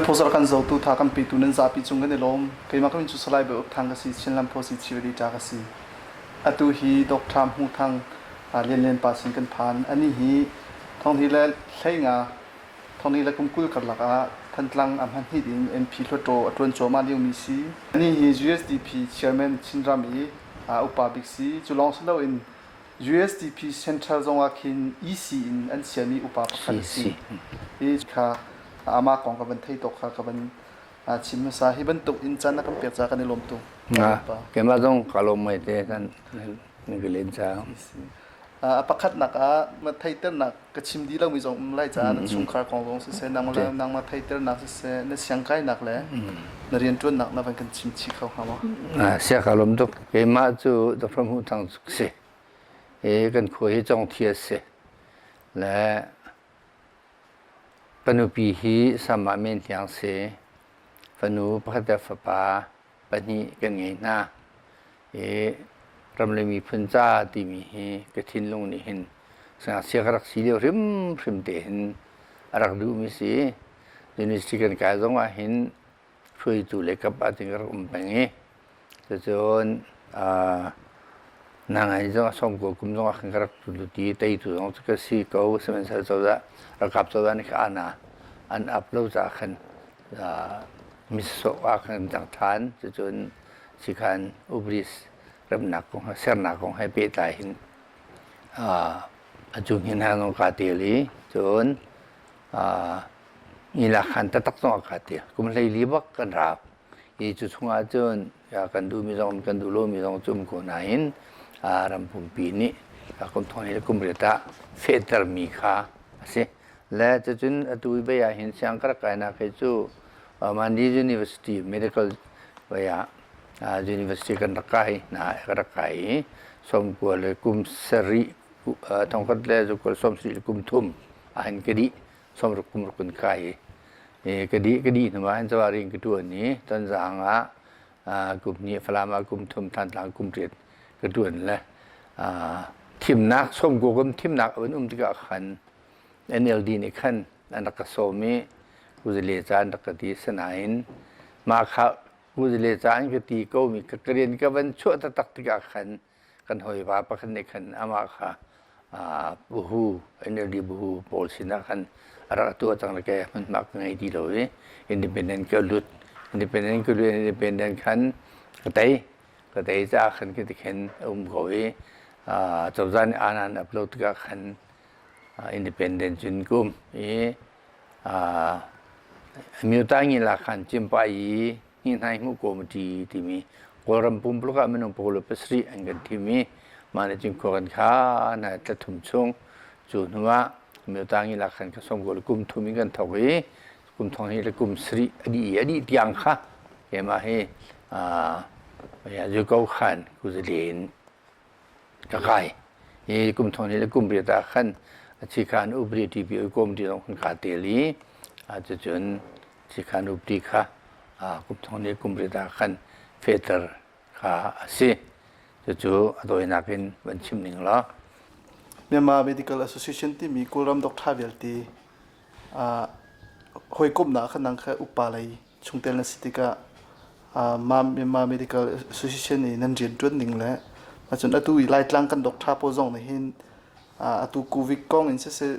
Phozar kan zotu tha kan petu nan zapi cung kan i lawm. Keimah ka min cu Salai Bawi Uk Thang ka si, Chinland Phosi Chief Editor ka si. Atu hi Dr. Hmu Thang Lian Lian pa sin kan phan. Ani hi thonghni le hleinga thonghni le kum 20 karlak ah Thantlang a hmanhnih in MP Hluttaw a ṭuan cuahmah liomi si. Ani hi USDP Chairman Chinram i upa bik si. Cu lawng si loin USDP Central zong ah khin EC in an chiami upa pakhat a si. Hi kha amah kong ka van thei tawk kha ka van chim hmasa. Hi bantuk in caan na kan pek ca kan i lawm tuk. Keimah zong ka lawm mai te kan ka len ca. A pakhatnak ah ma theiternak ka chim dih lomi zong um lai caah na chungkhar kong zong siseh nangmah nangmah theiternak siseh na siangkainak le na rianṭuannak na van kan chim chih kho hnga maw? Sia ka lawm tuk. Keimah cu Dr. Hmuh Thang si. Hi kan khua hi Congthia si. Le ka nupi hi Samah Men Hliang si. Fanu pakhat le fapa pahnih kan ngei hna. I ram le miphun ca timi hi ka thinlung nih hin ngakchia ka rak si lio hrimhrim te hin a rak duhmi si. University kan kai zong ah hin hruaitu le kap ah tin ka rak um peng i cucun nangai zong sawmkua kum zong ah khan ka rak tu teitu zong cu ka si ko sihmanhsehlaw cozah ralkap cozah nih kha ana an ap lo caah khan misawh ah khan kan cang ṭhan. Cucun sikhan ubris remnak kong sernak kong he pehtlai hin a cung hin hna zong kaa tel i cun ngilak khan taktak zong ah kaa tel. Kum 14 bak kan rau. Hi cu chungah cun kan duhmi zong kan duh lomi zong cu um ko nain ram pumpi nih kum thong le kum riat ah fehtermi kha a si. Le cucun atu i bei ah hin siang ka rak kainak hi cu Mandi University Medical bei ah university kan rak kai hna ka rak kai i sawmkua le kum sarih thongkhat le zukul sawmsarih le kum thum ah hin ka dih sawmruk kum ruk in kai i ka dih ka dih hnu ah hin cawari in ka ṭuan i Tonzang ah kum hnih Falam ah kum thum Thantlang kum riat ka ṭuan le thimnak sawmkua kum thimnak a van um tikah khan NLD nih khan an rak ka sawm i kuzale ca an rak ka ti sinain mah kha kuzale ca an ka ti komi ka rian ka van chuah taktak tikah khan kan hawipa pakhat nih khan amah kha buhu NLD buhu pawl sinah khan a rak tuah cang le ke hmunhma ka ngei ti lo i independent ka lut independent ka lut independent khan ka tei ka tei caah khan khi tikhin a um ko i cozah nih aan an upload tikah khan independent cun kum i Amyota la khan Cimpa i Hnihnai Hmuh Committee timi Kawlram pumpuluk ah minung pakul le pasarih an kan thim i mah nih cun khua kan khan hna thla thum chung cu hnu ah Amyota la khan ka sawm ko kum thum in kan thawk i kum thong hi le kum sarih a dih i a dih tiang kha keimah hi Zuko khan kuzale in ka kai. Hi kum thong hnih le kum riat ah khan Chikhan upri TP uikom ti zong khan kaa tel i cucun Chikhan upri kha kum thong hnih kum riat ah khan fehter kha a si. Cucu a tawinak in van chim ning law. Myanmar Medical Association timi Kawlram doctor vialte hawikomhnak kha nang kha upa lei chungtel na si tikah Myanmar Medical Association i nan rianṭuan ning le cun atu i Laitlang kan doctor pawl zong nih hin atu COVID kong in siseh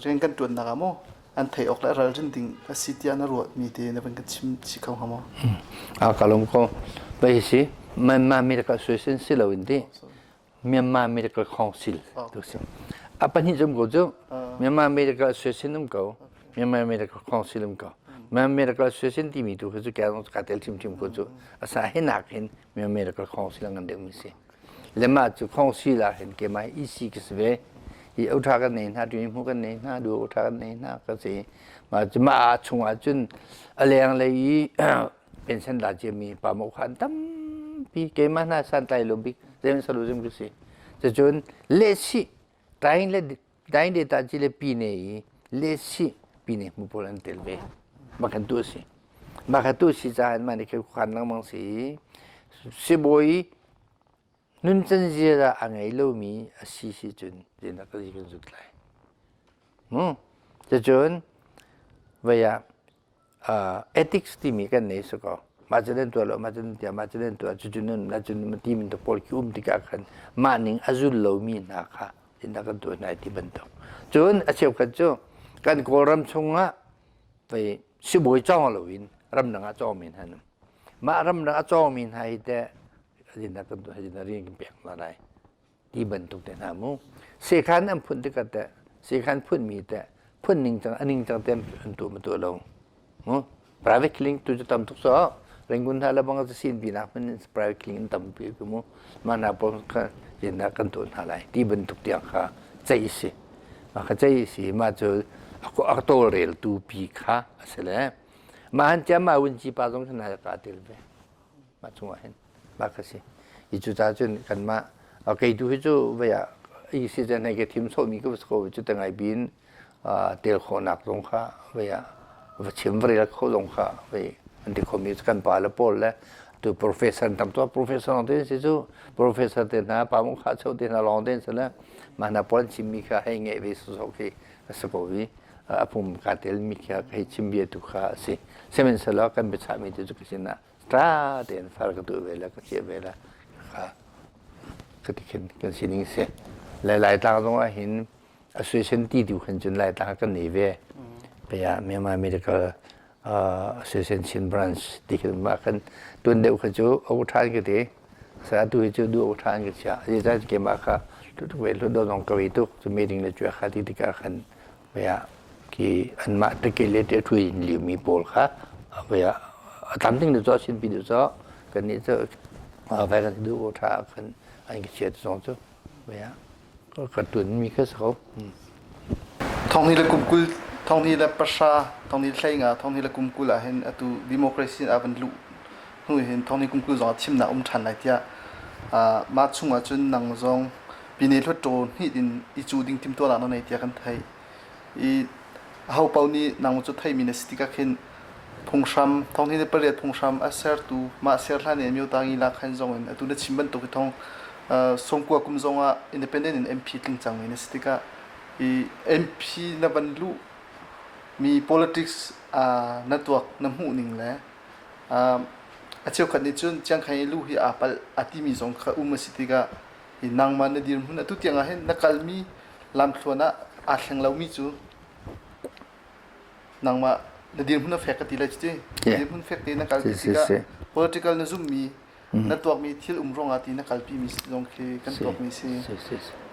rian kan ṭuannak ah maw an theih awk le ralrin ding a si tiah na ruahmi te na van kan chim chih kho hnga maw? A ka lawm ko. Vai si Myanmar Medical Association si lo in ti. Myanmar Medical Council tu si. A pahnih zum ko cu Myanmar Medical Association um ko Myanmar Medical Council um ko Myanmar Medical Association timi tu cu ka ka tel ṭhimṭhim ko cu asa hinak hin Myanmar Medical Council ngan deuh mi si le mah cu council ah hin keimah EC ka si ve i otha kan nei hna tu hmu kan nei hna du otha kan nei hna ka si mah cu mah chungah cun a leng lei i pension la ciami pa mo kha an tampi keimah hna santlai lo bik zeim salu zim ka si cucun lehsih tain le tain le ta chi le pi ne i lehsih pi ne hmu pawl an tel ve makhan tu si makhan tu si caah mah nih khan lengmang si sibawi nuncan zia a ngei lomi a si si cun zeidah ka kan zut lai mu cucun vei ah. Ethics timi kan nei si ko. Mah cu nan tuah lo, mah cu nan tiah, mah cu nan tuah, cucu nan na cu ti bantuk pawl khi um tikah khan mah ning a zul lomi hna kha tindah kan tuah hna ti bantuk. Cun a cheukhat cu kan Kawlram chungah vei sibawi cawng loin ramdang ah cawngmi hna an um. Mah ramdang a cawngmi hna hi teh zindah kan tuah, zindah rian kan pek hna lai. Ti bantuk te hna mu. Sekhan an phun tikah teh sekhan phunmi teh phun ning cang a ning cang te an tuah ma tuah lo. Mu private clinic tu cu tam tuk so Rangoon hna le bang sin pinak hman private clinic an tampi ku mu. Mah hna pawl kha zindah kan tuah hna lai ti bantuk tiang kha ceih si. Mah kha ceih si mah cu a tawlreltu pi kha a si le mah han tia mah wunci pa zong khan ka tel ve. Mah chungah hin mah kha si. I cucaah cun kanmah kei tu hi cu vei ah i si cun hei ka thim sawhmi ka va si ko cu te ngai bin tel khawhnak zong kha vei ah va chim va rel kho zong kha vei an ti khomi kan pa le pawl le tu professor tam tuah professor lawng te si cu professor te hna pa mung kha cheu te hna lawng te si le mah hna pawl chimmi kha hei ngeih ve sawsawh khi a si ko i a pum ka tel mi kha hei chim bia tu kha a si sihmanhsehlaw kan biachahmi tu cu ka sinah ṭha tein far ka tuah ve le ka chiah ve le kha ka ti khin kan sining si. Le Laitlang zong ah hin association ti tu khin cun Laitlang kan nei ve. Paya Myanmar Medical Association Chin Branch ti khin mah kan tuan deuh kha cu a ṭhan ka ti. Sa tu hi cu du a ṭhan ka chia. Zeicah keimah kha hlut ve hlut do zong ka ve tuk. Cu meeting le cuai kha ti tikah khan Vaya khi anmah teke le te ṭhui in liumi pawl kha vaya a tlamtling deuh cu a sinpi deuh cu kannih cu vai kan duh aw ṭha khan an ka chiat zong cu vaya ka ṭunmi kha si ko. Thonghni le kum 20, thonghni le 10, thonghni le 15, thonghni le kum 20 ah hin atu democracy ah van luh hnu hin thonghni kum 20 zong ah thimnak um ṭhan lai tiah mah chung ah cun nang zong Pine Hluttaw hnih in i cu ding timhtuahnak na nei tiah kan theih. I aho paoh nih nang cu theimi na si tikah khin phunghram 2008 phunghram a sertu mah ser hlan i myotangi lak khan zong in atu na chim bantuk hi thong sawmkua kum zong ah independent in MP tling cangmi na si tikah i MP na van luh mi politics na tuak na hmuh ning le a cheukhat nih cun chiangkhai i luh hi aa palh a timi zong kha um a si tikah Hi nangmah na dirhmun atu tiang ah hin na kalmi lamthluan ah aa thleng lomi cu nangmah na dirhmun a fek ka ti lai cuti. Dirhmun fek te na kalpi tikah political na zummi na tuakmi thil um ruangah ti na kalpimi zong khi kan tuakmi si.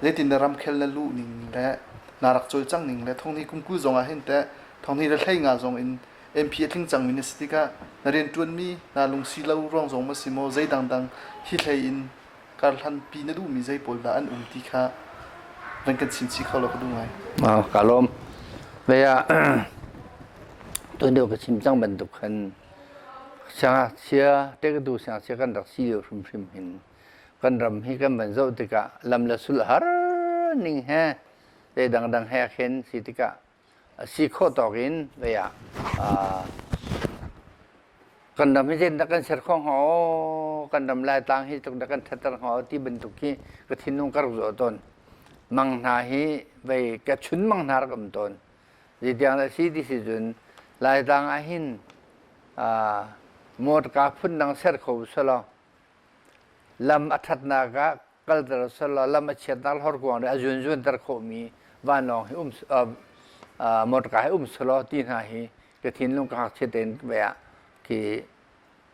Zeitin na ramkhel na luh ning le na rak cawlcang ning le thonghni kum 20 zong ah hin teh thonghni le 15 zong in MP a tling cangmi na si tikah na rianṭuanmi naa lungsi lo ruang zong ma si maw zei dangdang hi hlei in karhlanpi na duhmi zei pawl dah an um ti kha van kan chim chih kho law ka duh ngai. Ka lawm. Ve ah tuan deuh ka chim cang bantuk khan siangngakchia tekatu siangngakchia kan rak si lio hrimhrim hin kan ram hi kan van zoh tikah lam le sul har ning he zei dangdang he khin si tikah a si khawh tawk in vei ah kan ram hi zeitindah kan ser kho hnga aw kan ram Laitlang hi tluk dah kan ṭhatter hnga aw ti bantuk hi ka thinlung ka rak zoh tawn. Mang hna hi vei ka chun mang hna rak um tawn. Zeitiang dah si ti si cun Laitlang ah hin motorka phundang ser kho selaw lam a ṭhatnak ah kalter selaw lam a chiatnak le horkuang a zuanzuanter khawhmi vanlawng hi um motorka hi um selaw ti hna hi ka thinlung ka ngakchia tein ve ah khi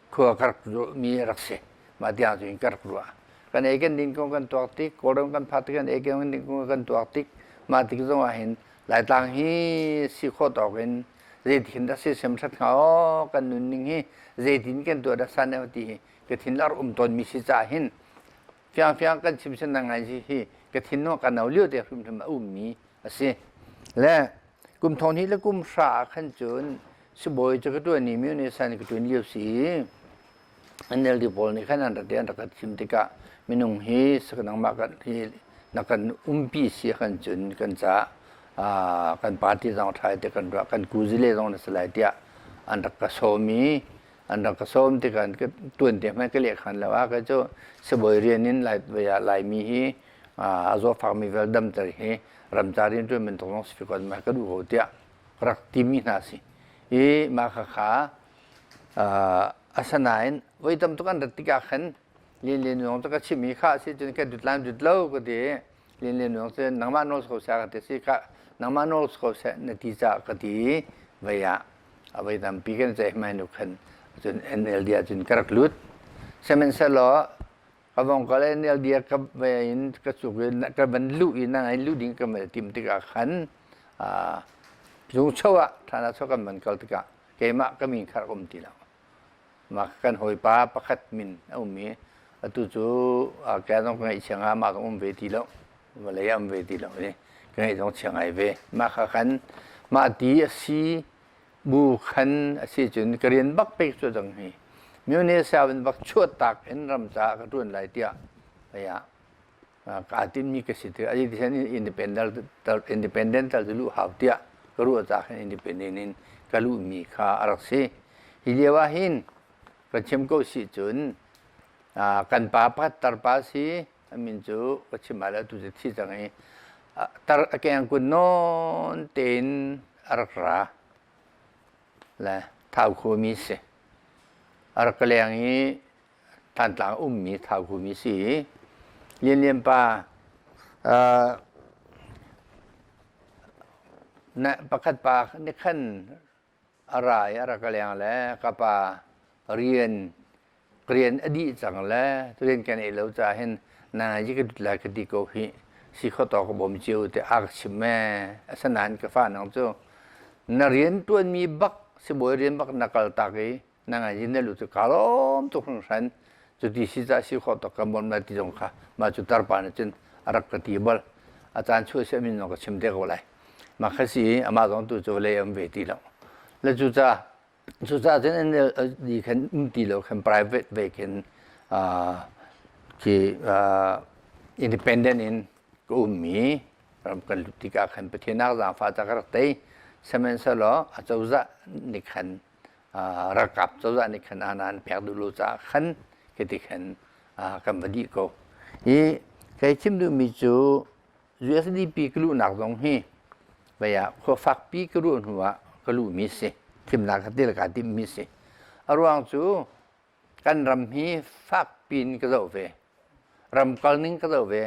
khua ka rak mi rak si. Mah tiang cu in ka rak ruah. Kan ei kan din kong kan tuak tik, Kawlram kan phak tik kan ei kan din kong kan tuak tik, mah tik zong ah hin Laitlang hi si khawh tawk in zeitin dah sisem ṭhat hnga aw kan nunning hi zeitin kan tuah dah san ti hi ka thin lar um tawnmi si caah hin fiangfiang kan chim sin ngai si hi ka thin ka no lio te hrimhrim a ummi a si. Le kum thong hnih le kum hra ah khan cun sibawi cu ka ṭuan i myo san ka ṭuan lio si. NLD pawl nih khan an rat i an rak kan chim tikah minung hi nangmah kan hi na kan umpi si khan cun kan ca kan party zong ṭha te kan ruah kan kuzile zong na si lai tiah an rak ka sawm i an rak ka sawm tikah ka tuan te hmanh ka leh khan lo ah ka cu sibawi rian in lai Laimi hi a zawtfakmi vial damter hi ramca rianṭuan bantuk zong si ko ma ka duh ko tiah rak timi hna si. I mah khakha asanain voi tam tuk an rat tikah khan Lian Lian Nuang cu ka chim i kha si cun ka dut lam dut lo ka ti. Lian Lian Nuang cu nangmah nawl ko seh ka ti si kha nangmah nawl ko seh na ti caah ka ti vei ah a voi tampi kan ceih mai nu khan cun NLD ah cun ka rak lut. Sihmanhsehlaw ka vong kal NLD ah ka vei in ka cuk i ka van luh i nang in luh ding ka van tim tikah khan zungcho ah thana cho kan van kal tikah keimah ka min kha rak um ti lo. Mah kan hawipa pakhat min a um i atu cu ke zong ka ngaihchia ngai mah zong um ve ti lo vawlei ah um ve ti lo i ka ngaih zong chia ngai ve. Mah kha khan mah ti a si bu khan a si cun ka rian bak pek cu dang hi Myonesia in bak chuah tak in ram caah ka ṭuan lai tiah aya kaa tinhmi ka si tikah ati independent independent tal cu luh hau tiah ka ruah caah khan independent in ka luhmi kha a rak si. Hi lio ah hin ka chim ko si cun kan pa pakhat tarpa si a min cu ka chim lai lo tu cu thi cang i tar a keng kun nawn tein a rak ra le thau khuami si a rak ka leng i Thantlang ummi Thaukhumi si. Lianlian pa na pakhat pa nih khan a ra i a rak ka leng le ka pa rian rian a dih cang le rian kan ei lo caah hin na yi ka dut lai ka ti ko hi si kho to ka bawm cio te a ka chim me asanain ka fa nang cu na rian tuanmi bak sibawi rian bak na kal tak i na ngai na lu cu ka lawm tuk hringhran cuti si ca si khawh tok ka mon ma ti zong kha mah cu tarpa nih cun a rak ka ti bal a caan chuah si amin zong ka chim te ko lai mah kha si amah zong tu cu vawlei um ve ti lo le cu ca cu ca cun NLD khan um ti lo khan private ve khin khi independent in ka ummi ram kan lut tikah khan Pathian nak zaangfah ca ka rak tei sihmanhsehlaw a cozah nih khan ralkap cozah nih khan ana an pek duh lo caah khan khiti khan kan va dih ko. Hi kai chim duhmi cu USDP ka luhnak zong hi vei ah khua fakpi ka ruah hnu ah ka luhmi si. Thimnak ka til kaa timhmi si. A ruang cu kan ram hi fakpi in ka zoh ve. Ram kalning ka zoh ve.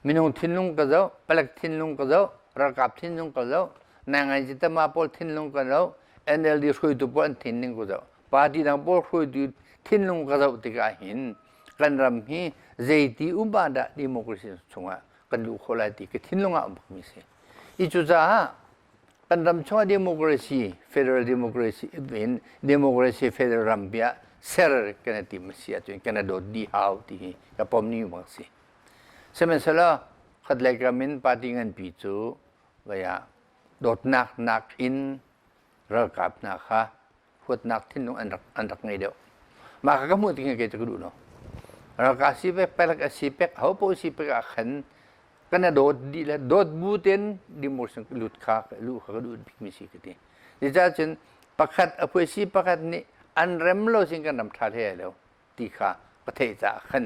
Minung thinlung ka zoh, palek thinlung ka zoh, ralkap thinlung ka zoh, nangai tama pawl thinlung ka zoh, NLD hruaitu pawl an thinlung ka zoh, party dang pawl hruaitu thinlung ka zoh tikah hin kan ram hi zeiti um ah dah democracy chungah kan luh khawh lai ti ka thinlung ah um bakmi si. I cucaah kan ram chungah democracy, federal democracy in democracy federal ram bia ser kan i tim si ahcun kan i dawt dih hau ti hi ka pom ni bang si. Sihmanhsehlaw khatlei kam in party nganpi cu vei ah dawtnak nakin ralkap hna kha huatnak thinlung an rak ngei deuh. Mah kha ka hmuh tik hin kei cu ka duh lo. Ralkap si pek, palek a si pek, ho paoh si pek ah khan kan i dawt dih le dawt bu tein demotion lut kha luh kha ka duh bikmi si ka ti. Cucaah cun pakhat a phuaisi pakhat nih an rem lo sin kan ram ṭha hlei lo. ti kha ka theih caah khan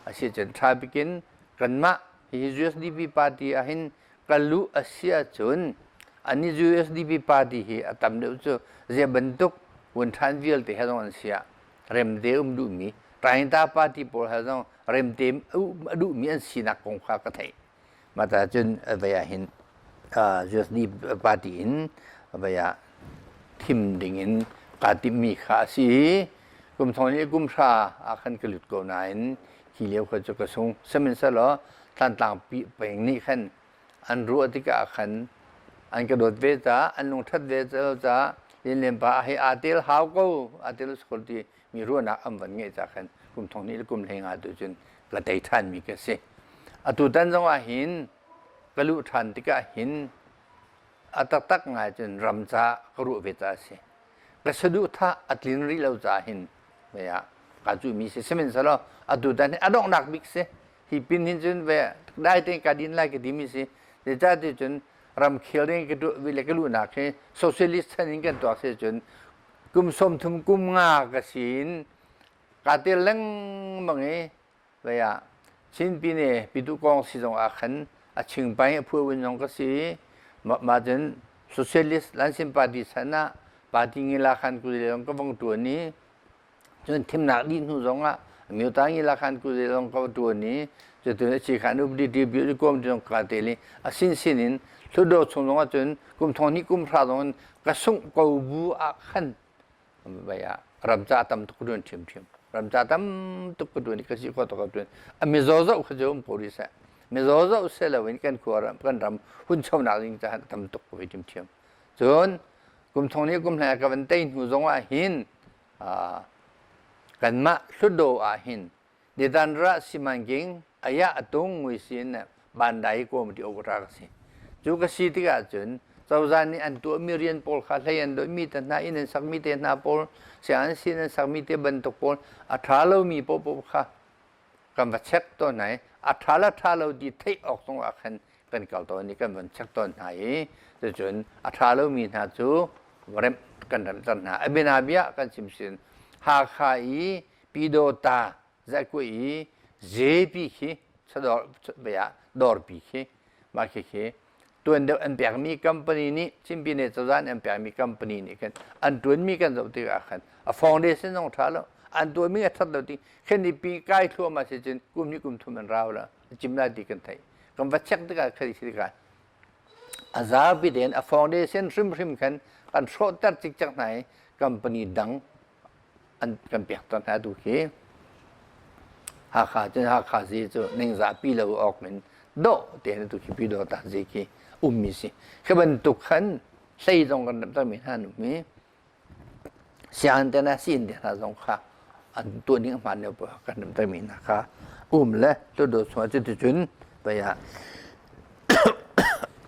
a si cun ṭha bikin kanmah hi USDP party ah hin ka luh a si ahcun ani USDP party hi a tam deuh cu zia bantuk vun ṭhan vialte he zong an si ah remte um duhmi Tainta party pawl he zong remte a duhmi an sinak kong kha ka theih. Mah ta cun vei ah hin USD party in vei ah thim ding in kaa timhmi kha a si i kum thong nih kum hra ah khan ka lut ko nain hi lio kha cu ka sung. Sihmanhsehlaw Thantlang peng nih khan an ruah tikah khan an ka dawt ve caah an lungṭhat ve caah Lianlian pa hi aa tel hau ko aa tel ko ti mi ruahnak an van ngeih caah khan kum thong hnih le kum hlei nga tu cun ka tei ṭhanmi ka si. Atutan zong ah hin ka luh ṭhan tikah hin a taktak ngai cun ram ca ka ruah ve caah a si. Ka saduhthah a tlin rih lo caah hin vei ah kaa cuhmi si. Sihmanhsehlaw atutan hi a donghnak bik si. Hi pin hin cun ve dai tein ka din lai ka timi si. Zeicahtiah cun ramkhel ding ka tuah le ka luhnak hi socialist chan in kan tuak si cun kum 30 kum nga ka si in kaa tel lengmang i vei ah Chin Pyine Pitukawng si zong ah khan a chingpai a phuawin zong ka si i mah cun Socialist Lansin Party chan ah. Party ngila khan kuzile zong ka vong ṭuan i cun thimnak dih hnu zong ah Myota ngila khan kuzile zong ka va ṭuan i cutun a chi khan upadi ti kuam ti zong ka tel i a sinsin in Hlutdaw chung zong ah cun kum thong hnih kum hra zong in ka sungh ko bu ah khan vai ah ram ca tam tuk ka ṭuan ṭhiamṭhiam. Ram ca tam tuk ka ṭuan i ka si khawh tuk ka ṭuan. A mizaw zoh kha cu um ko rih seh. Mizaw zoh seh loin kan khua ram kan ram hunchonak ding caah tam tuk ka voi ṭhiamṭhiam. Cun kum thong nih kum hlei ka van tei hnu zong ah hin kanmah Hlutdaw ah hin Nidanra simanking aya atung ngui sin bandai komiti okra ka si. Cu ka si tikah cun cozah nih an tuahmi rian pawl kha hlei an doihmi te hna inn an sakmi te hna pawl sianginn sin an sakmi te bantuk pawl a ṭha lomi paohpaoh kha kan va check tawn hna i a ṭha le ṭha lo ti theih awk zong ah khan kan kal tawn i kan von check tawn hna i cucun a ṭha lomi hna cu remh kan remhter hna. A bianabia kan chim sin Hakha i Pyidawta zaikui i JP khi chador ah dawrpi khi mah khikhi tuan deuh an pekmi company nih Chinpine cozah nih an pekmi company nih khan an tuanmi kan zoh tikah khan a foundation zong ṭha lo an tuanmi a ṭhat lo ti khan ni pi kai thluahmah si cun kum hnih kum thum an rau la cim lai ti kan theih kan va check tikah khan si tikah a zapi tein a foundation hrimhrim khan kan hrawhter cikcek hna i company dang an kan pek tawn hna tu khi Hakha cun Hakha zi cu ningzah pi lo awk in dawh tein tu khi pi dawh ta zi khi ummi si khi bantuk khan hlei zong kan ram mi hna nu mi sianginn te na sin te hna zong kha an tuah ning hmaan lio kan ram mi hna kha um le tu do chung cu cun paya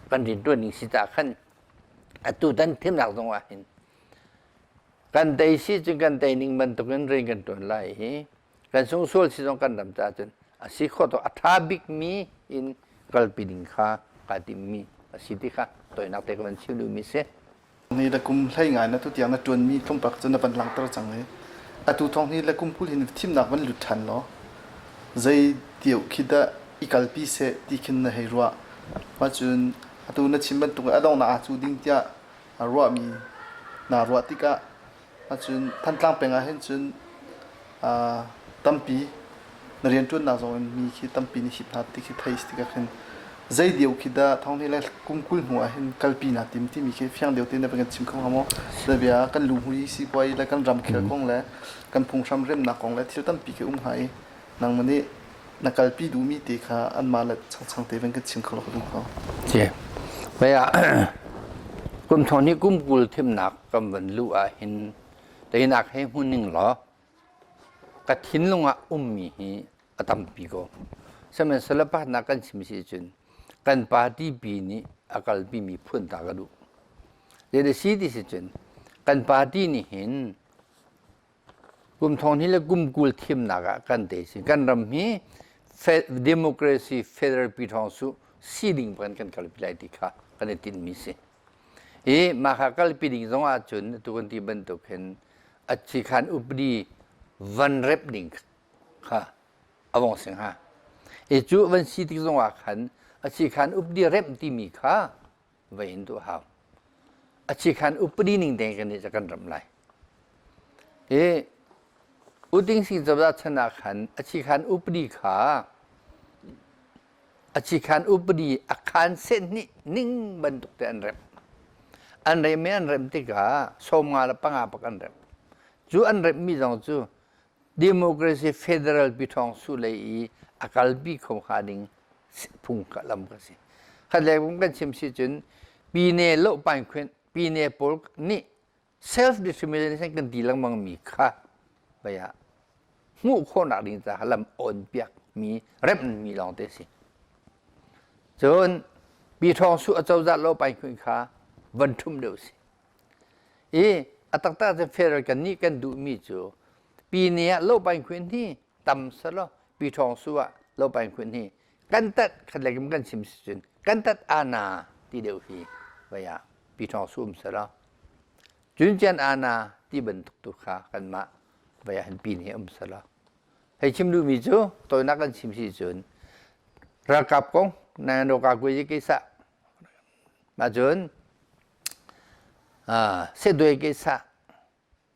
kan rin tuan ning si ta khan atu tan thimnak zong ah hin Kan tei si cun kan tei ning bantukin rian kan ṭuan lai i kan sungsual si zong kan ram caah cun a si khawh tawk a ṭha bikmi in kalpi ding kha kaa timmi a si ti kha tawinak te ka van chim duhmi si. Ni le kum hlei ngai na tutiang na ṭuanmi tlungpak cu na van langhter cang i atu thawng hi le kum 20 hin thimnak van lut ṭhan law zei deuh khi dah i kalpi seh ti khin na hei ruah. Mah cun atu na chim bantuk a donghnak aa cu ding tiah ruahmi naa ruah tikah ahcun Thantlang peng ah hin cun tampi na rianṭuannak zong in mi khi tampi na hip hna ti khi thei tikah khin zei deuh khi dah thong le kum 20 hnu ah hin kalpi naa tim timi khi fiang deuh tein na van kan chim kho hnga maw? Na bia kan luhmui sipuai le kan ramkhel kong le kan phunghram remnak kong le thil tampi khi um hnga i nangmah nih na kalpi duhmi te kha anmah le changchang te van kan chim kho lo ka duh ko. Ci. Mei ah kum thong ni kum 20 thimnak kan van luh ah hin teinak he hmun ning law ka thinlung ah ummi hi a tampi ko. Sihmanhsehlaw pakhatnak kan chim si cun kan party pi nih a kalpi mi phun ta ka duh. Zei si ti si cun kan party nih hin Kum thong hnih le kum 20 thimnak ah kan te si. Kan ram hi democracy federal Pyithawngsuh si ding kan kan kalpi lai ti kha kan i tinhmi si. Hi mah kha kalpi ding zong ahcun atu kan ti bantuk hin a chikhan upadi van rep ding kha a vong si hnga. I cu van si tik zong ah khan a chikhan upadi remh timi kha va in tuah hau. A chikhan upadi ning tein kan nih kan ram lai. Hi Uting Sing cozah chan ah khan a chikhan upadi kha a chikhan upadi a khan set nih ning bantuk te an rem. An rem i an rem tikah 55 le panga pak an rem. Cu an remmi zong cu democracy federal piṭhawng su lei i a kalpi kho hnga ding phung lam ka si. Khat le kan chim si cun pine lo pain khuen pine pawl nih self determination kan ti lengmang mi kha baya hmuh khawhnak ding caah lam on piak mi remh mi lawng te si. Cun pi ṭhawng su acozah lo pain khuen kha van ṭhum deuh si. I a taktak cu federal kan nih kan duhmi cu pine ah lo pain khuen hi tam selaw pi ṭhawng su ah lo pain khuen hi kan tat khat le kan chim si cun kan tat ana ti deuh hi vai ah pi ṭhawng su um selaw cuncian ana ti bantuk tu kha kanmah vai ah hin pine um selaw hei chim duhmi cu tawinak kan chim si cun ralkap kong nan roka kui keisa mah cun. Sedoi ke sa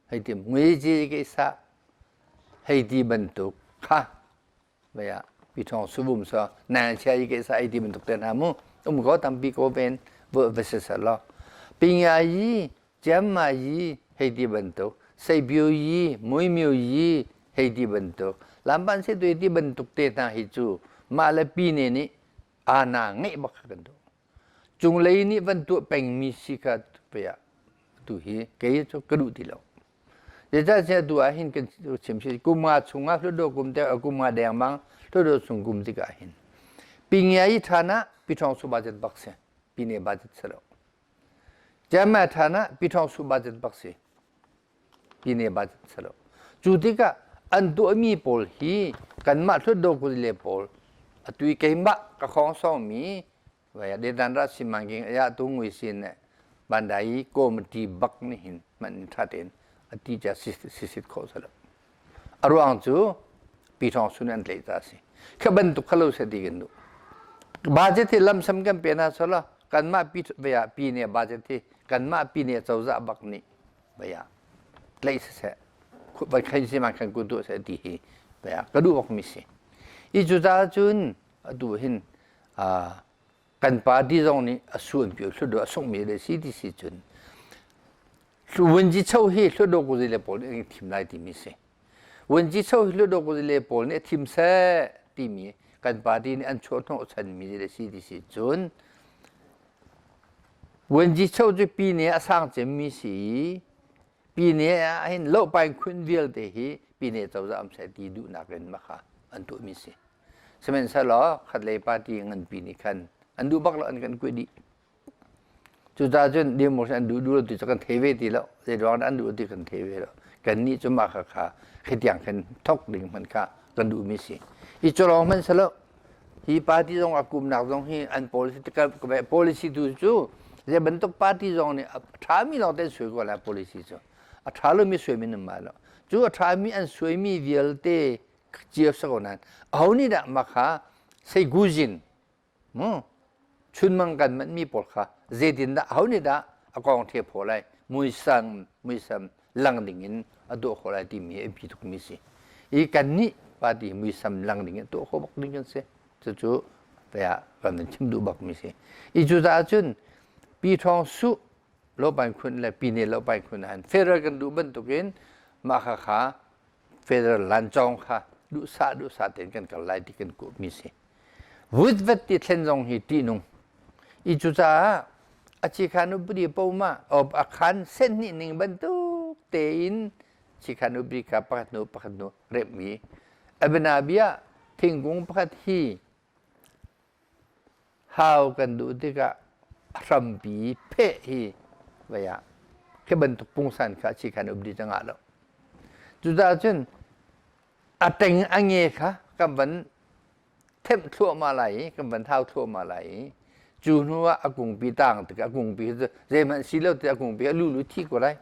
hei ti muiji ke sa hei ti bantuk kha vaya pi thong subum so na chia yi ke sa hei ti bantuk te hna mu um ko tampi ko ven va se sa lo pinya yi chiamma yi hei ti bantuk seibio yi muimio yi hei ti bantuk lamban se tu ti bantuk te hna hi cu mah le pi ne nih ana ngeih bak kha kan duh Cunglei nih van tuah pengmi si kha pei ah tu hi kei cu ka duh ti lo. Zeicahtiah atu ah hin kan chim si kum nga chungah Hlutdaw kum te kum nga dengmang Hlutdaw chung kum tikah hin pingia i ṭhan ah piṭhawng su budget bak si pine budget si lo. Chiangmai ṭhan ah piṭhawng su budget bak si pine budget si lo. Cu tikah an tuahmi pawl hi kanmah Hlutdaw kuzile pawl atu i keimah ka khawngsawngmi Dedan simangking aya tu ngui sin ne bandai committee bak nih hin man tha tein ati cha sisit kho salo aruang cu pi thong sun an tlei ta si kha bantuk khalo se ti kan du budget hi lamsam kan pe na sala kanmah pi vaya pi ne budget hi kanmah pi ne cozah bak nih vaya tlei se vai khain si man khan ku tu se ti hi vaya ka du bak mi si i cu ta cun atu hin kan party zong nih a suanpi hludo a sungmi le si ti si cun Vunci cho hi hludo kuzi le pawl nih an thim lai timi si. Vunci cho hi hludo kuzi le pawl nih a thim seh timi kan party nih an chuah hnawh chanmi le si ti si cun Vunci cho cu pi nih a sang cemmi si i pi nih ah hin lohpain khun vialte hi pi nih cozah am seh ti duhnak in makha an tuahmi si. Sihmanhsehlaw khatlei party nganpi nih khan an duh bak lo an kan kuih dih. Cucaah cun democracy an duh duh lo ti cu kan thei ve ti lo. Zei ruang dah an duh ti kan thei ve lo. Kannih cu mah khakha khitiang khin thok ding hmanh kha kan duhmi si. I cu lawng hmanh si lo. Hi party zong a kumnak zong hi an policy policy tu cu zei bantuk party zong nih a ṭhami lawng te an suai ko lai policy cu. A ṭha lomi suaimi nan mah lo. Cu a ṭhami an suaimi vialte cio si ko nain aho nih dah mah kha seiguzin mu chunmang kan manhmi pawl kha zeitindah aho nih dah a kong the phaw lai muisam muisam lang ding in a tuah khawh lai timi a biapi tukmi si i kannih party muisam lang ding in tuah khawh bak ding kan si cucu tiah kan chim duh bakmi si i cucaah cun pi thawng su lopain khun le pi ne lopain khun han federal kan duh bantukin mah kha kha federal lancawng kha duhsah duhsah tein kan kal lai ti kan kuhmi si. Vutvat ti thlen zong hi ṭihnung. I cucaah a chikhan upadi poma a khan sen hnih ning bantuk tein chikhan upadi kha pakhat hnu pakhat hnu remhmi abinabia thingkung pakhat hi Hau kan duh tikah a hrampi pheh hi vei ah khi bantuk pungsan kha chi khan um dih cangah lo. Cucaah cun a teng a nge kha kan van themh thluahmah lai i kan van thau thluahmah lai i cu hnu ah a kungpi tang tikah a kungpi cu zeihmanh si lo ti a kungpi a lulu thi ko lai.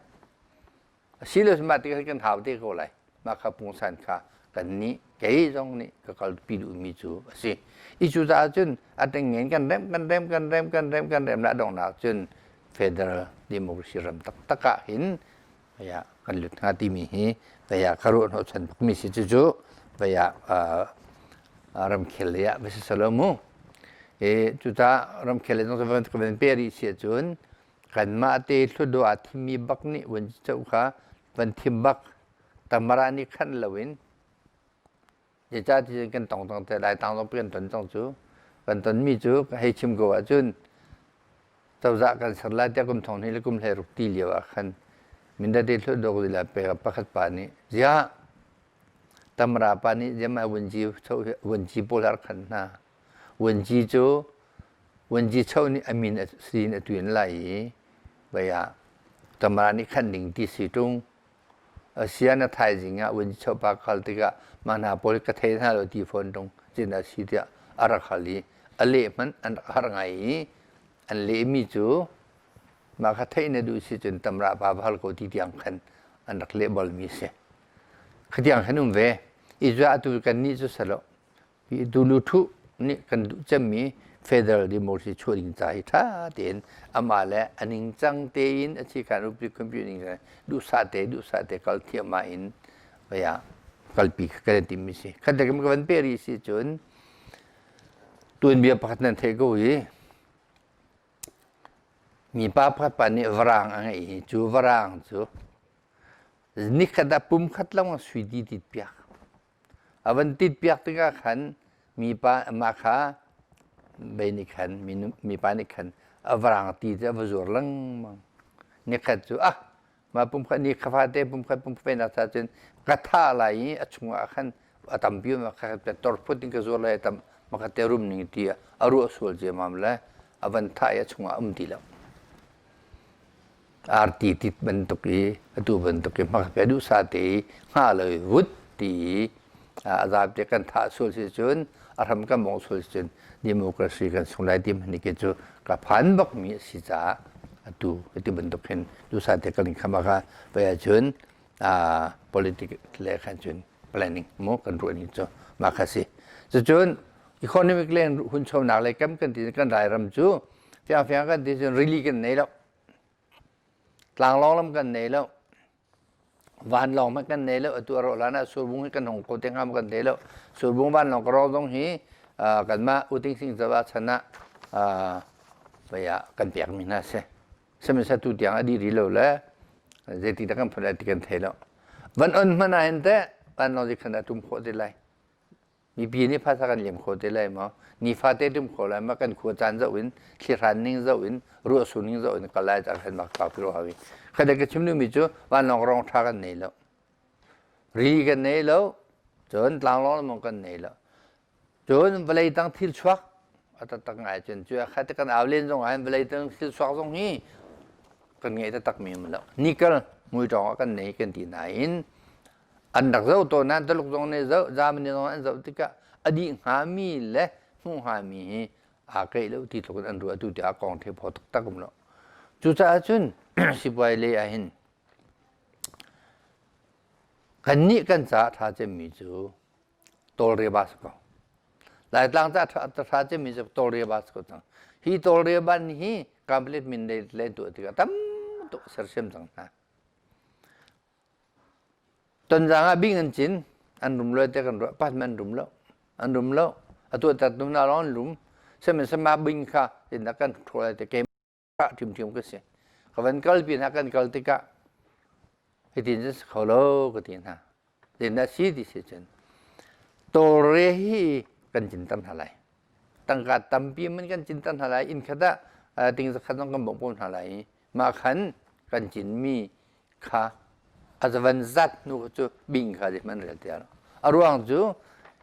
Asilo mah tikah kan hau te ko lai. Mah kha pungsan kha kan nih kei zong nih ka kalpi duhmi cu a si. I cu caah cun a tengngen kan remh kan remh kan remh kan remh kan remh na donghnak cun federal democracy ram taktak ah hin vaya kan lut hnga timi hi vaya ka ruah hnawhchan bakmi si cucu vaya ramkhel lei ah va si salo mu. E cucaah ramkhel lei zong ka van pe rih si ahcun Kanmah te Hlutdaw aa thimmi bak nih vuanci kha van thim bak tamara nih khanh loin zeicahtiah kan tong cang te lai tang zong kan ton cang cu kan tonmi cu ka hei chim ko ahcun cozah kan ser lai tiah kum thong hnih le kum 16 ti lio ah khan Mindate Hlutdaw zila pek pakhat pa nih ziah tamara pa nih ziah mah vunci vunci pawl har khan hna Vuanci cu vuanci cho nih a min a sin a tuin lai i vei ah Tamara nih khan ding ti si ṭung. Asian a thaizing ah vuanci cho pa kal tikah mah hna pawl ka thei hna lo ti fawn ṭung cin a si tiah a rak hal i a leh hmanh an rak har ngai i an lehmi cu mah kha theih na duh si cun Tamara pa va hal ko ti tiang khan an rak leh balmi si. Khatiang khan um ve. Israel atu kannih cu salo Hi Duluthu nih kan duh cemmi Federal Democracy chuah ding ca hi ṭha tein amah le a ningcang tein a chikhan upri computing duhsah te duhsah te kal thiahmah in vaya kalpi kha kan timmi si. Khat le ka van pe rih si cun tuanbia pakhat nan theih ko i mipa pakhat pa nih varang a ngeih i cu varang cu nikhat ah pum khat lawng sui ti tit piak. A van tit piak tikah khan mipa mah kha bei nih khan mipa nih khan a varang ti cu a va zuar lengmang. Nikhat cu ah mah pumkhat ni kha fate pumkhat pumkhat nak ca cun ka thah lai i a chungah khan a tampi ma kha torphut in ka zuar lai tam makhat te rum ning ti a ruah sual ciamam le a van thah i a chungah um ti lo. Arti tit bantuk i atu bantuk i hmakhat pe duhsah te i hnga lo i vut ti i a zapi kan thah sual si cun a hram kan bongh sual si cun democracy kan sung lai ti hmanh khi cu ka phan bak mi a si caah atu ti bantuk hin duhsah te kan kham kha pei ahcun politic le khan cun planning mu kan ruah ni cu mah kha si cucun economic le hunchonak le kam kan ti kan rairam cu fiangfiang kan ti cun rili kan nei lo tlanglawng lam kan nei lo vanlawng hmanh kan nei lo atu a rawh hlan ah surbung hi kan hung kho te hnga maw kan thei lo surbung vanlawng ka rawh zong hi kanmah uting sing cawa chan ah pei ah kan pekmi hna si sihmanhsehlaw tu tiang a dih rih lo le zeiti dah kan phun lai ti kan thei lo van on hmanh ah hin teh vanlawng zik khan a tum khawh te lai Mipi nih phaisa kan liam kho te lai maw? Nifate tum kho lai maw? Kan khua caan zoh in, thlihran ning zoh in, ruahsur ning zoh in kal lai caan khan mak kau pi hawi. Khat ka chim duhmi cu vanlawng rong tha kan nei lo. Ri kan nei lo. Cun tlanglawng lamong kan nei lo. Cun vawlei tang thil chuak a taktak ngai cun cu khat kan au len zong ah vawlei tang thil chuak zong hi kan ngei taktak mi um lo. Nikal muitawng ah kan nei kan ti nain an rak zoh tawn nain Tuluk zong nih zoh Germany zong an zoh tikah a dih hngami le hmuh hngami hi aa keih lo ti tluk in an ruah tu tiah kong the phaw taktak um lo cucaah cun sipuai lei ah hin kannih kan caah ṭha cemmi cu tawlre ba si ko Laitlang ca ṭha cemmi cu tawlre ba si ko cang hi tawlre ban hi complete min lei len tuah tikah tam tuk sersiam cang hna Tonzang ah bing an cin, an rum lo te kan ruah, pat an rum lo. An rum lo. A tuah tat na lawng an rum. Sihmanhsehlaw bing kha tin kan ṭhawl lai te keimah ṭhimṭhim ka si. Ka van kal pi hna kan kal tikah hitin cun si kho lo ka ti hna. Tin a si ti si cun tawlre hi kan cinter hna lai. Tangka tampi man kan cinter hna lai. Inn khat ah ting zakhat zong kan bawmh ko hna lai i mah khan kan cinmi kha a van zat hnu cu bing kha zeihmanh rel ti lo. A ruang cu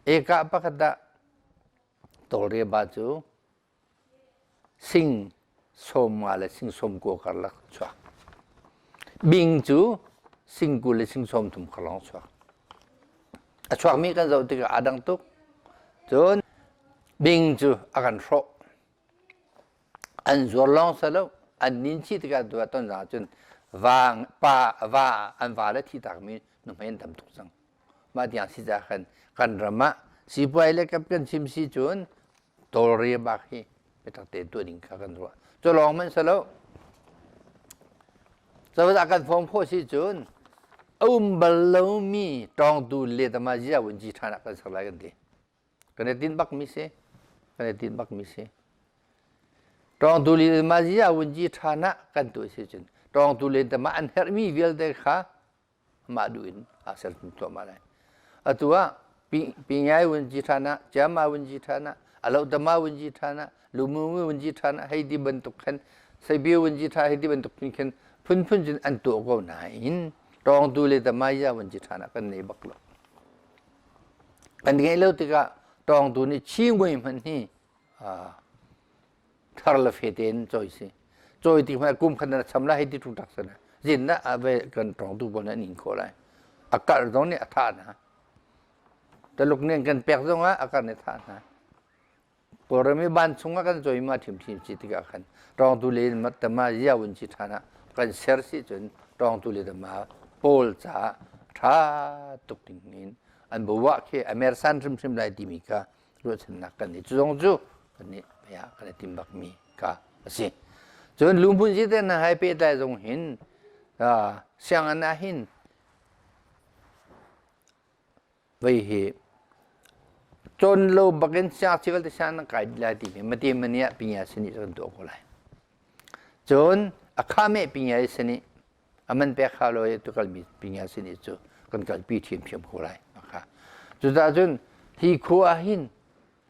eka pakhat ah tawlre ba cu sing sawm nga le sing sawm kua karlak chuak. Bing cu sing 20 le sing 30 kar lawng chuak. A chuakmi kan zoh tikah aa dang tuk. Cun bing cu a kan hrawh. An zuar lawng si lo, an nin chih tikah tu ah tonzang ahcun va, pa, va, an va le thi takmi nuhmei an tam tuk cang. Mah tiang si ca khan kan ram ah sipuai le kap kan chim si cun tawlre bak hi biatak tein tuah ding kha kan ruah. Cu lawng hmanh si lo. Cozah kan fawm khawh si cun a um bal lomi tawngtu letama zia vun ci ṭhan ah kan ser lai kan ti. Kan i tinh bakmi si. Kan i tinh bakmi si. Tawngtu le ma zia vunci ṭha na kan tuah si cun tawngtu le tama an herhmi vialte kha mah duh in aa ser thluahmah lai. Atu ah pingai vunci ṭha na, chiama vunci ṭha na, alohtama vunci ṭha na, lumumi vunci ṭha na hei ti bantuk khan seipi vunci ṭha hei ti bantuk khin phunphun cun an tuah ko nain tawngtu le tama zia vunci ṭha na kan nei bak lo. Kan ngeih lo tikah tawngtu nih chingmui hmanh hi thar le fe tein cawi si. Cawi tik hmanh kum khat na cham lai hei ti ṭung tak sana. Zin na ave kan tawngtu pawl nih an in khawh lai. A karh zong nih a thah hna. Taluk nih kan pek zong ah a karh nih a thah hna. Kawlram i ban chungah kan cawi ma ṭhimṭhim si tikah khan tawngtu le tama zia vun si ṭhan ah kan ser si cun tawngtu le tama pawl caah ṭha tuk ding in an buah khi a mersan hrimhrim lai timi kha ruahchannak kan nih cu zong cu kan nih. ya kan i tim bakmi ka a si. Cun luhmun si te hna hai pehtlai zong hin sianginn ah hin vei hi cawn lo bakin siangngakchia vialte sianginn nan kai dih lai timi mate mani ah pinya sini kan tuah ko lai. Cun a khame pinya sini a man pek hau lo i tu kalmi pinya sini cu kan kalpi ṭhiamṭhiam ko lai. Cucaah cun hi khua ah hin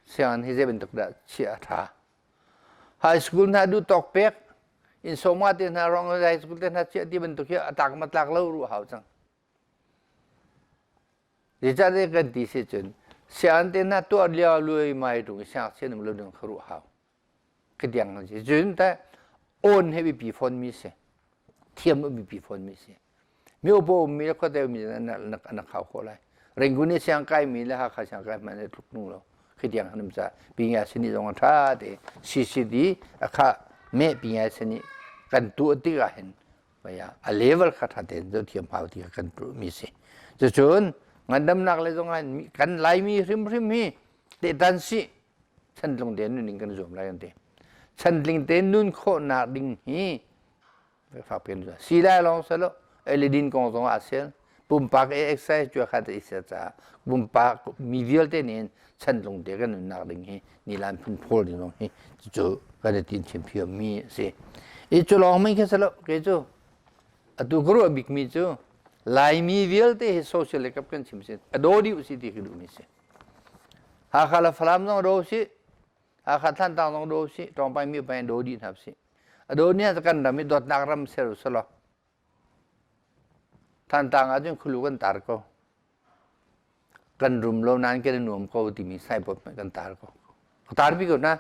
sianginn hi zei bantuk dah chiah a ṭha. High school hna duh tawk pek in sawma te hna rong high school te hna chiah ti bantuk hi a tlak ma tlak lo ruah hau cang. Zeicahtiah kan ti si cun sianginn te hna tuah lio luai mai tung i siangngakchia num lo ding kha ruah hau. Ka tiang kan si. Cun teh awn he biapi fawn mi si. Thiam a biapi fawn mi si. Mi upa ummi le khuate ummi an khau khawh lai. Rangoon i siang kai mi le Hakha siang kai hmanh tluk nu lo. Khi tiang han um ca pinya sini zong a tha te CCD a kha me pinya sini kan tu tik ah hin a level kha tha tein zoh thiam hau ti kan tu mi si. Cucun ngandamnak le zong ah kan Laimi hrimhrim hi tehtan si chantlung te nun in kan zuam lai kan ti. Chantling te nun khawhnak ding hi fak pian si lai lawng selo eledin kong zong ah sel pumpak e exercise cu khat i se ca pumpak mi vialte nih chantlung te kan nunnak ding hi nilan phun phawl ding zong hi cu kan i tin thiam mi si i cu lawng mai kha selo ke cu atu ka ruah bik mi cu Laimi vialte hi social le kap kan chim si a daw dih si ti ka duh mi si Hakha le Falam zong do si Hakha Thantlang zong do si Tawngpai mi pai do dih hna si a do ni kan ram i dawtnak ram ser selaw Thantlang ahcun khulu kan tar ko. Kan rum lo nain kan i nuam ko timi signboard hmanh kan tar ko. Ka tarpi ko na.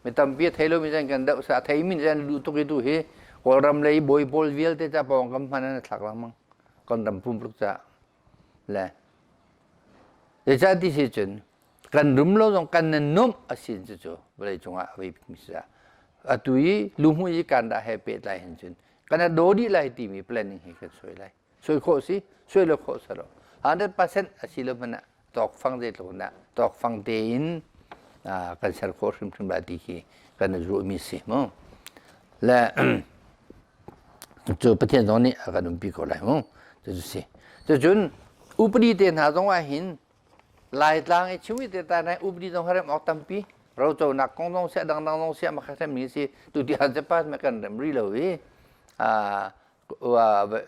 Mi tampi a thei lomi zan kan doh sa a theimi zan duh tuk i tu hi Kawlram lei bawi pawl vialte ca pawngkam hman an thlak lengmang. Kan ram pumpuluk ca. Le zeicah ti si cun kan rum lo zong kan nan nuamh a si cu cu vawlei cungah a vei bikmi si atu i luhmuh i kan dah he pehtlai hin cun kan a daw dih lai timi planning hi kan suai lai suai khawh si suai lo khawh si lo 100% a si lo hmanh ah tawkfang zeitluk in dah tawkfang tein kan ser khawh hrimhrim lai ti khi kan i ruahmi si mu le cu Pathian zong nih a kan umpi ko lai mu cu si cucun upadi te hna zong ah hin Laitlang i chim i te ta nai upadi zong harem awk tampi roconak kong zong siah dangdang zong siah makhat mi si tu tiang Japan me kan rem ri lo i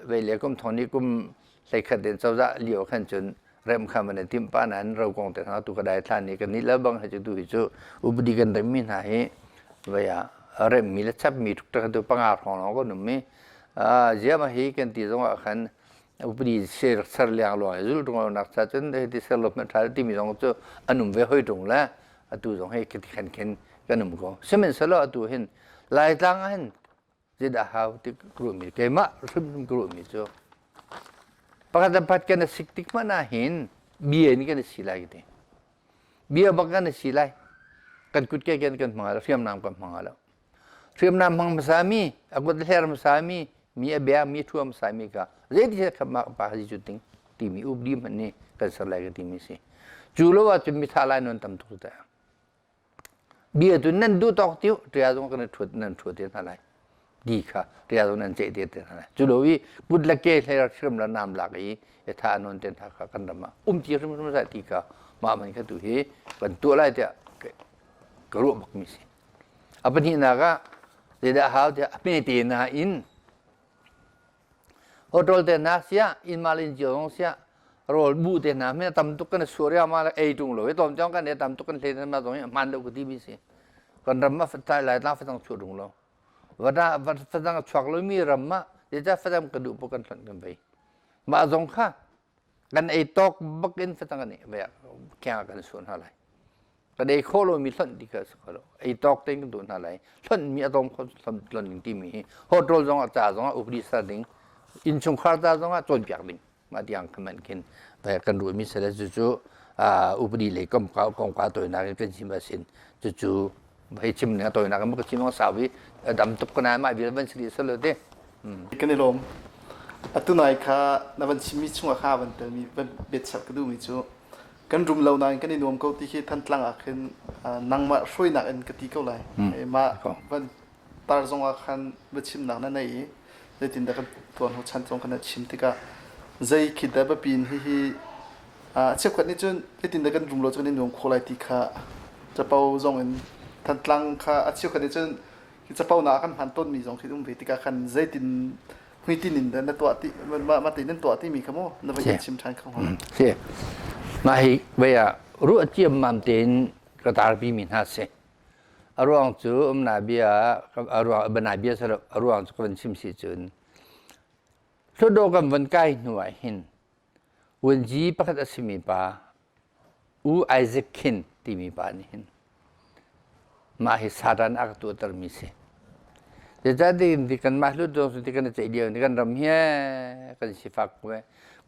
vei le kum thong ni kum hleikhat den cozah lio khan cun rem kha man tim pa nan ro kong te hna tu ka dai thlan ni kan ni la bang he chu tu hi chu upadi kan rem mi hna hi vei a rem mi le chap mi tuk ta tu panga thong long ko num mi zia ma hi kan ti zong ah khan upadi ser ser liang luang zul tung nak cha cun ti ser lo hman tha ti mi zong chu anum ve hoi tung la atu zong hei khan khen kan um ko sihmanhsehlaw atu hin laitlang ah hin zeidah hau ti ruahmi keimah hrimhrim ka ruahmi cu pakhat le pakhat kan i sik tik hmanh ah hin bia in kan i si lai ka ti bia bak kan i si lai kan kut ke kan kan hmang lo hriamnam kan hmang lo hriamnam hmang hmasa mi a kut hler hmasa mi mi a bia mi thua hmasa mi ka zeiti kha ma pa hi cu ting timi updi hmanh nih kan ser lai ka timi si cu lo ahcun mi tha lai non tam tuk ta Bia cu nan duh tawk tiu ṭia zong kan ṭhuat nan ṭhuat te hna lai. Di kha ṭia zong nan ceih te te hna lai. Cu lo i kut le ke hlei rak hrim la nam lak i tha non te hna kha kan ram ah um ti hrimhrim sai ti kha mah man kha tu hi kan tuah lai tiah ka ruah bak mi si. A pahnihnak ah zeidah hau tiah a hme te nain Hotel te hna siah, inn mal inn cio zong siah, rawl bu te hna mi tam tuk kan suar ya ma ei tung lo i tlawm tiang kan e tam tuk kan hle ma zong hi hman lo ka ti mi si. Kan ram ma fatai lai tlang fatang chuah rung lo. Vada fatang chuak lo mi ram ma zeicah fatang ka duh po kan hlonh kan vei. Mah zong kha kan ei tawk bak in fatang kan ei keng kan suan hna lai. Kan ei khawh lomi hlonh ti kha si kho lo. Ei tawk tein kan tuah hna lai. Hlonh mi a tom kho hlonh ding timi hi hotel zong ah ca zong ah upadi ser ding, innchungkhar ca zong ah cawnpiak ding. Mah tiang khaman khin kan ruahmi sale cucu upadi lei kom ka kongka tawinak in kan chim asin cucu hei chim ning a tawinak in ka chim ang sau i dam tuk kana mah vial van si salo te. Kan i lawm. Atu nai kha na van chimmi chungah kha van telmi van biachap ka duhmi cu. Kan rum lo nain kan i nuam ko ti khi Thantlang ah khin nangmah hruainak in ka ti ko lai. Mah van tar zong ah khan biachimnak na nei i zeitindah kan tuan ho chan zong kan chim tikah zei khi dah biapi in hihi cheukhat nih cun zeitindah kan rum lo cu kan i nuam khawh lai ti kha capo zong in Thantlang kha a cheukhat nih cun capo na kan hman tawnmi zong khi um ve tikah khan zeitin hmuitinh in na tuah ti mah ti nan tuah timi kha mu na va chim ṭhan kho hnga. Si. Mah hi vei ah ruah ciammam tein ka tarpi mi hna si. A ruang cu umna bia a ruang bana bia sa a ruang cu ka van chim si cun Hlutdaw kan van kai hnu ah hin Wunji pakhat a simi pa U Isaac Khin timi pa nih hin mah hi Satan a ka tuahtermi si. Zeicahtiah ti kanmah hlut ti kan i ceih lio ni kan ram hi kan sifak ko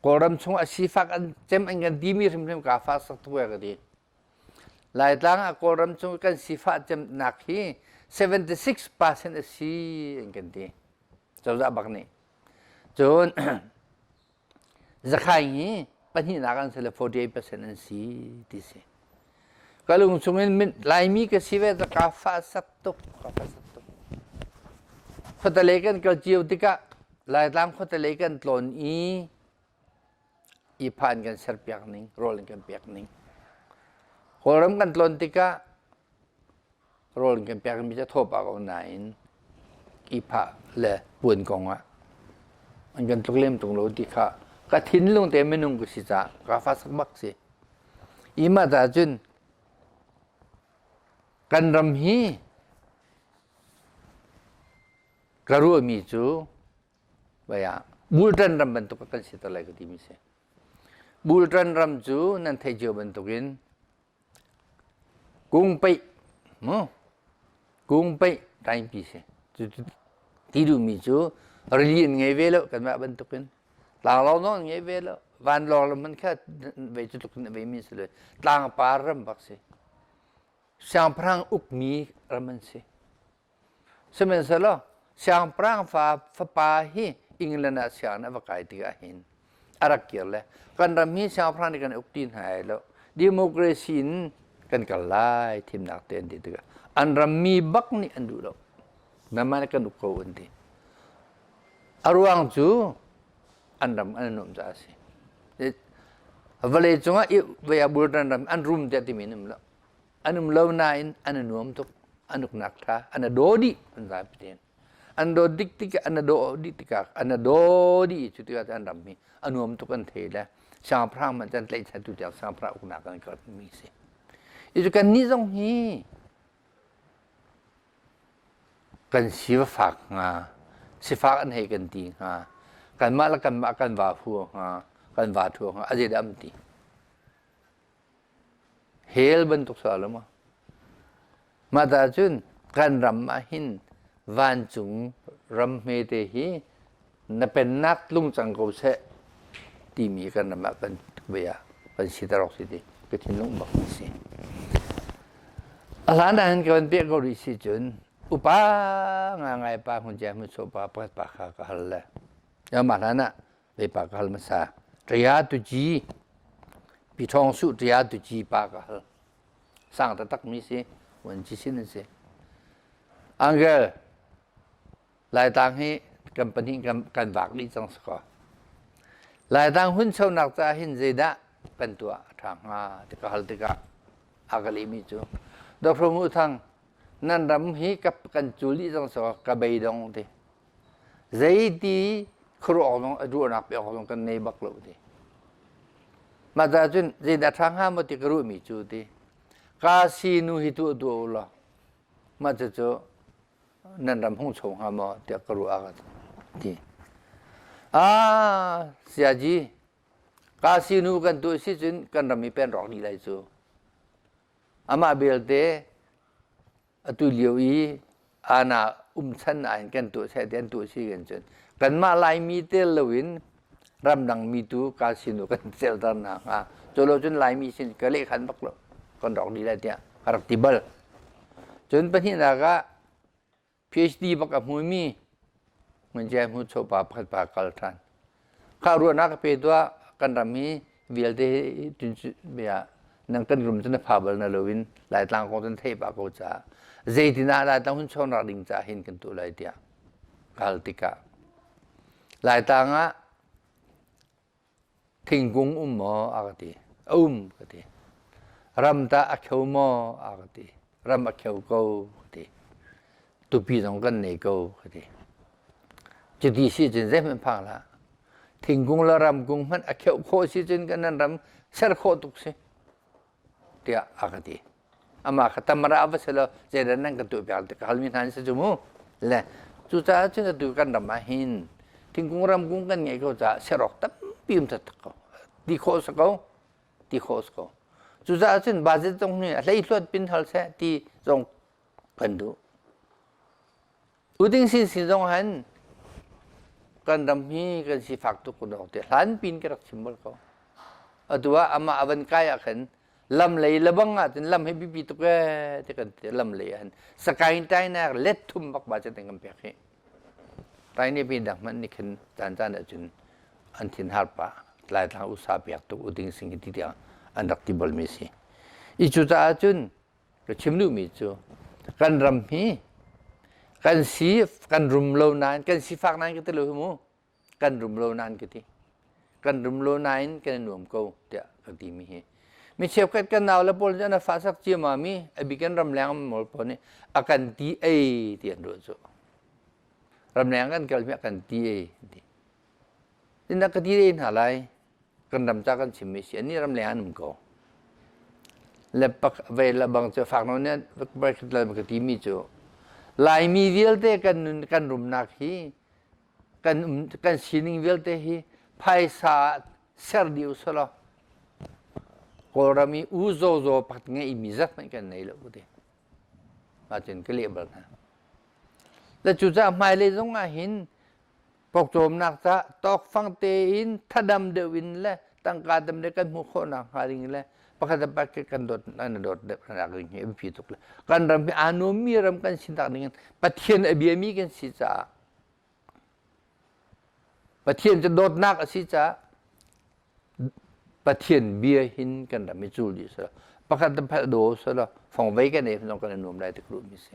Kawlram chung a sifak an cem an kan timi hrimhrim ka fa sak tuk ka ti. Laitlang ah Kawlram chung kan sifah cemnak hi 76% a si an kan ti. Cozah bak nih. Cun Zakhaing hi pahnihnak an si le 48% an si ti si. Ka lung chungin Laimi ka si ve ka fa sak tuk ka fa sak tuk. Khuatale kan kal cio tikah Laitlang khuatale kan tlawn i i phan kan serpiak ning rawl in kan pek ning. Kawlram kan tlawn tikah Rawl kan pekmi cu a thaw pah ko nain ihphah le puan kong ah an kan tluk lem tung lo ti kha ka thinlung te minung ka si caah ka fa sak bak si. Ima ta cun kan ram hi ka ruahmi cu Bultan ram bantuk kan si te lai ka timi si. Bultan ram cu nan theih cio bantukin Kung peih mu kung peih taingpi si. Ti duhmi cu rili an ngei ve lo kanmah bantukin tlanglawng zong an ngei ve lo vanlawng lam hmanh kha vei cu tluk in a veimi si lo tlangpar ram bak si. Siangpahrang ukmi ram an si. Sihmanhsehlaw siangpahrang fa fapa hi England ah sianginn a va kai tikah hin a rak kir le kan ram hi siangpahrang nih kan uk ti hna ai lo democracy in kan kal lai thimnak te an ti tikah an rammi bak nih an duh lo nanmah nih kan uk ko an ti a ruang cu an ram an nuam caah a si vawlei cungah vei ah bultan ram an rum tiah timi an um lo An um lo nain an i nuam tuk. An uknak ṭha an i daw dih an zapi tein. An daw dik tik an i daw dih tikah an i daw dih cu tikah an ram hi a nuam tuk an thei le siangpahrang hmanh an tlaihchan tu tiang siangpahrang uknak an kalmi si. Icu kannih zong hi kan si va fak hnga, sifak an hei kan ti hnga, kanmah le kanmah kan va hua hnga, kan va thua hnga, a zeidah am ti. Hell bantuk si lo maw? Mah ta cun kan ram ah hin vancung ram hmete hi na pennak tlung cang ko seh timi kan ram ah kan bia kan si ta rawk si ti ka thinlung bak a si. A hlan ah hin ka van piah ko rih si cun upa ngangai pa hun cia hmun so pa pakhat pa kha ka hal le mah hlan ah Leipa ka hal hmasa. Ṭaya tuci, Pi Ṭhawng Suh ṭaya tuci pa ka hal. Sang taktak mi si, wan ci sin an si. Angel, Laitlang hi kan pahnih kan, kan vak dih cang sakaw. Laitlang hunchonak caah hin zeidah kan tuah a ṭha hnga ti ka hal tikah a ka lehmi cu Dr. Ngu Thang, nan ram hi ka, kan cul dih cang sakaw, ka beidong ti. Zeiti khuaruah awk zong ruahnak pek awk zong kan nei bak lo ti. Mah caah cun zeidah ṭha hnga maw ti ka ruahmi cu ti. Ka sinu hi tuah tuah u law mah cucu nan ram hung cho hnga maw tiah ka ruah ah ka ti. Ah, siaji, ka sinu kan tuah si cun kan ram hi pen rawk dih lai cu. Amah belte Atu lio i ana um chan ah hin kan tuah seh ti an tuah si kan cun kanmah Laimi tel loin ramdang mi tu casino kan celter hna hnga. Cu lo cun Laimi sin ka lehkhan bak lo kan rawk dih lai tiah ka rak ti bal. Cun pahnihnak ah PhD bak a hmumi Ngun Hmu Chopa pakhat pa kal ṭhan. Kha ruahnak ka pe tuah kan ram hi vialte bia. Nang kan rum cu na pha bal na loin Laitlang kong cu na theih pah ko caah zeitin ah Laitlang hun chawnrak ding caah hin kan tuah lai tiah ka hal tikah Laitlang ah thingkung um maw a ka ti. A um ka ti. Ram tah a kheu maw a ka ti. Ram a kheu ko ka ti. Tupi zong kan nei ko ka ti. Cuti si cun zeihmanh phang hlah. Thingkung le ramkung hmanh a kheuh khawh si cun kan nan ram ser khawh tuk si tiah a ka ti. Amah kha tamara a va si lo zeidah nan kan tuah piak ti ka halmi hna an si cu mu. Le cucaah cun atu kan ram ah hin thingkung ramkung kan ngeih ko caah ser awk tampi um taktak ko. Ti khawh si ko. Ti khawh si ko. Cucaah cun budget zong nih a hleihluat pin hal seh ti zong kan duh. Uding sinsin zong han kan ram hi kan sifak tuk ko dawk te hlan pin ka rak chim bal ko. Atu ah amah avan kai ah khan lam lei lebang ah cun lam hi bipi tuk ee ti kan ti lam lei ah han sakain tai nak let thum bak ba chan kan pek hi. Tai ni pi dang hmanh ni khin caan caan ah cun an thin har pa Laitlang usa piak tuk uding sing hi ti tiang an rak ti bal mi si. I cu caah cun Ka chim duhmi cu kan ram hi kan si kan rum lo nain kan sifak nain ka ti lo hi mu kan rum lo nain ka ti kan rum lo nain kan i nuam ko tiah ka ti mi hi mi cheukhat kan nau le pawl cu an fa sak ciama mi a bik in ramleng mawl pawl nih a kan ti ei ti an ruah cu ramleng kan kal mi a kan ti ei ti Tin ka ti dei hna lai. Kan ram ca kan chimmi si annih ram leng an um ko. Le pak ve le bang cu fak nawn nih ka timi cu Laimi vialte kan nun kan rumnak hi kan um kan sining vialte hi phaisa ser dih usalaw Kawlram i u zaw zaw pakhat ngeimi zat hmanh kan nei lo ti. Mah cun ka leh bal hna. Le cucaah hmailei zong ah hin pawcawmnak ca tawkfang tein thadam deuh in le tangka dam le kan hmuh khawhnak hnga ding le pakhat le pakhat kan dawt kan dawt deuh nak ding hi a biapi tuk le kan ram hi aa nuammi ram kan si nak ding in Pathian a biami kan si caah Pathian cu dawtnak a si caah Pathian bia hin kan ram hi cul dih sala pakhat le pakhat daw sala fongvei kan ei zong kan i nuam lai ti ka duhmi si.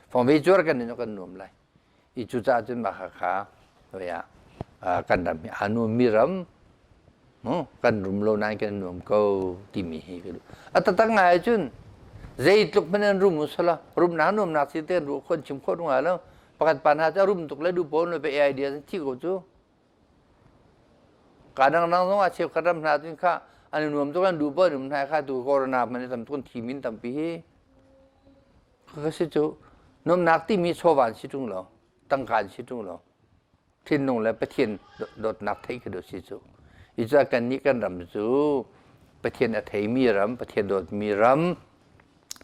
Fongvei cuar kan in kan nuam lai. I cucaah cun mah kha ah kan ram hi aa nuammi ram kan rum lo nain kan nuam ko timi hi ka duh. A taktak ngai ahcun zeitluk hmanh an rum usala rumnak nuamnak si te an ruah khon chim khawh hnga lo. Pakhat pa hna cu a rum tuk le duh pawl pe idea thi ko cu. Ka dangdang zong ah cheukhat ram hna cun kha an i nuam tuk an duh paoh an um hna kha tu corona hmanh tam tuk an thi min tampi hi. Ka si cu nuamnak timi chawva an si ṭung lo, tangka an si ṭung lo. Thinlung le Pathian dawtnak theih khi dawt si cu. I cuah kannih kan ram cu Pathian a theimi ram, Pathian dawtmi ram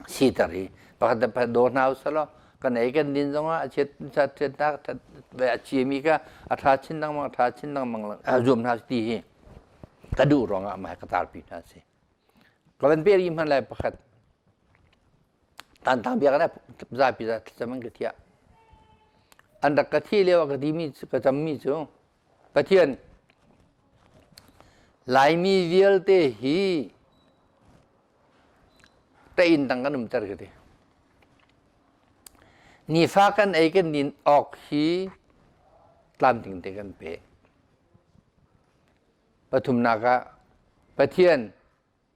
siter hi pakhat le pakhat daw hna usalaw kan ei kan din zongah a chiat chiatnak a chiami kha a ṭha chin lengmang a ṭha chin lengmang zuam hna ti hi ka duh ruangah mah ka tarpi hna si. Ka van pe rih hmanh lai pakhat Tantang biak na zapi za thlacam an ka thiah. An rak ka thi lio ah ka timi ka cammi cu Pathian Laimi vialte hi inn tang kan umter ka ti. Nifa kan ei kan din awk hi tlamtling te kan pe. Pathumnak ah Pathian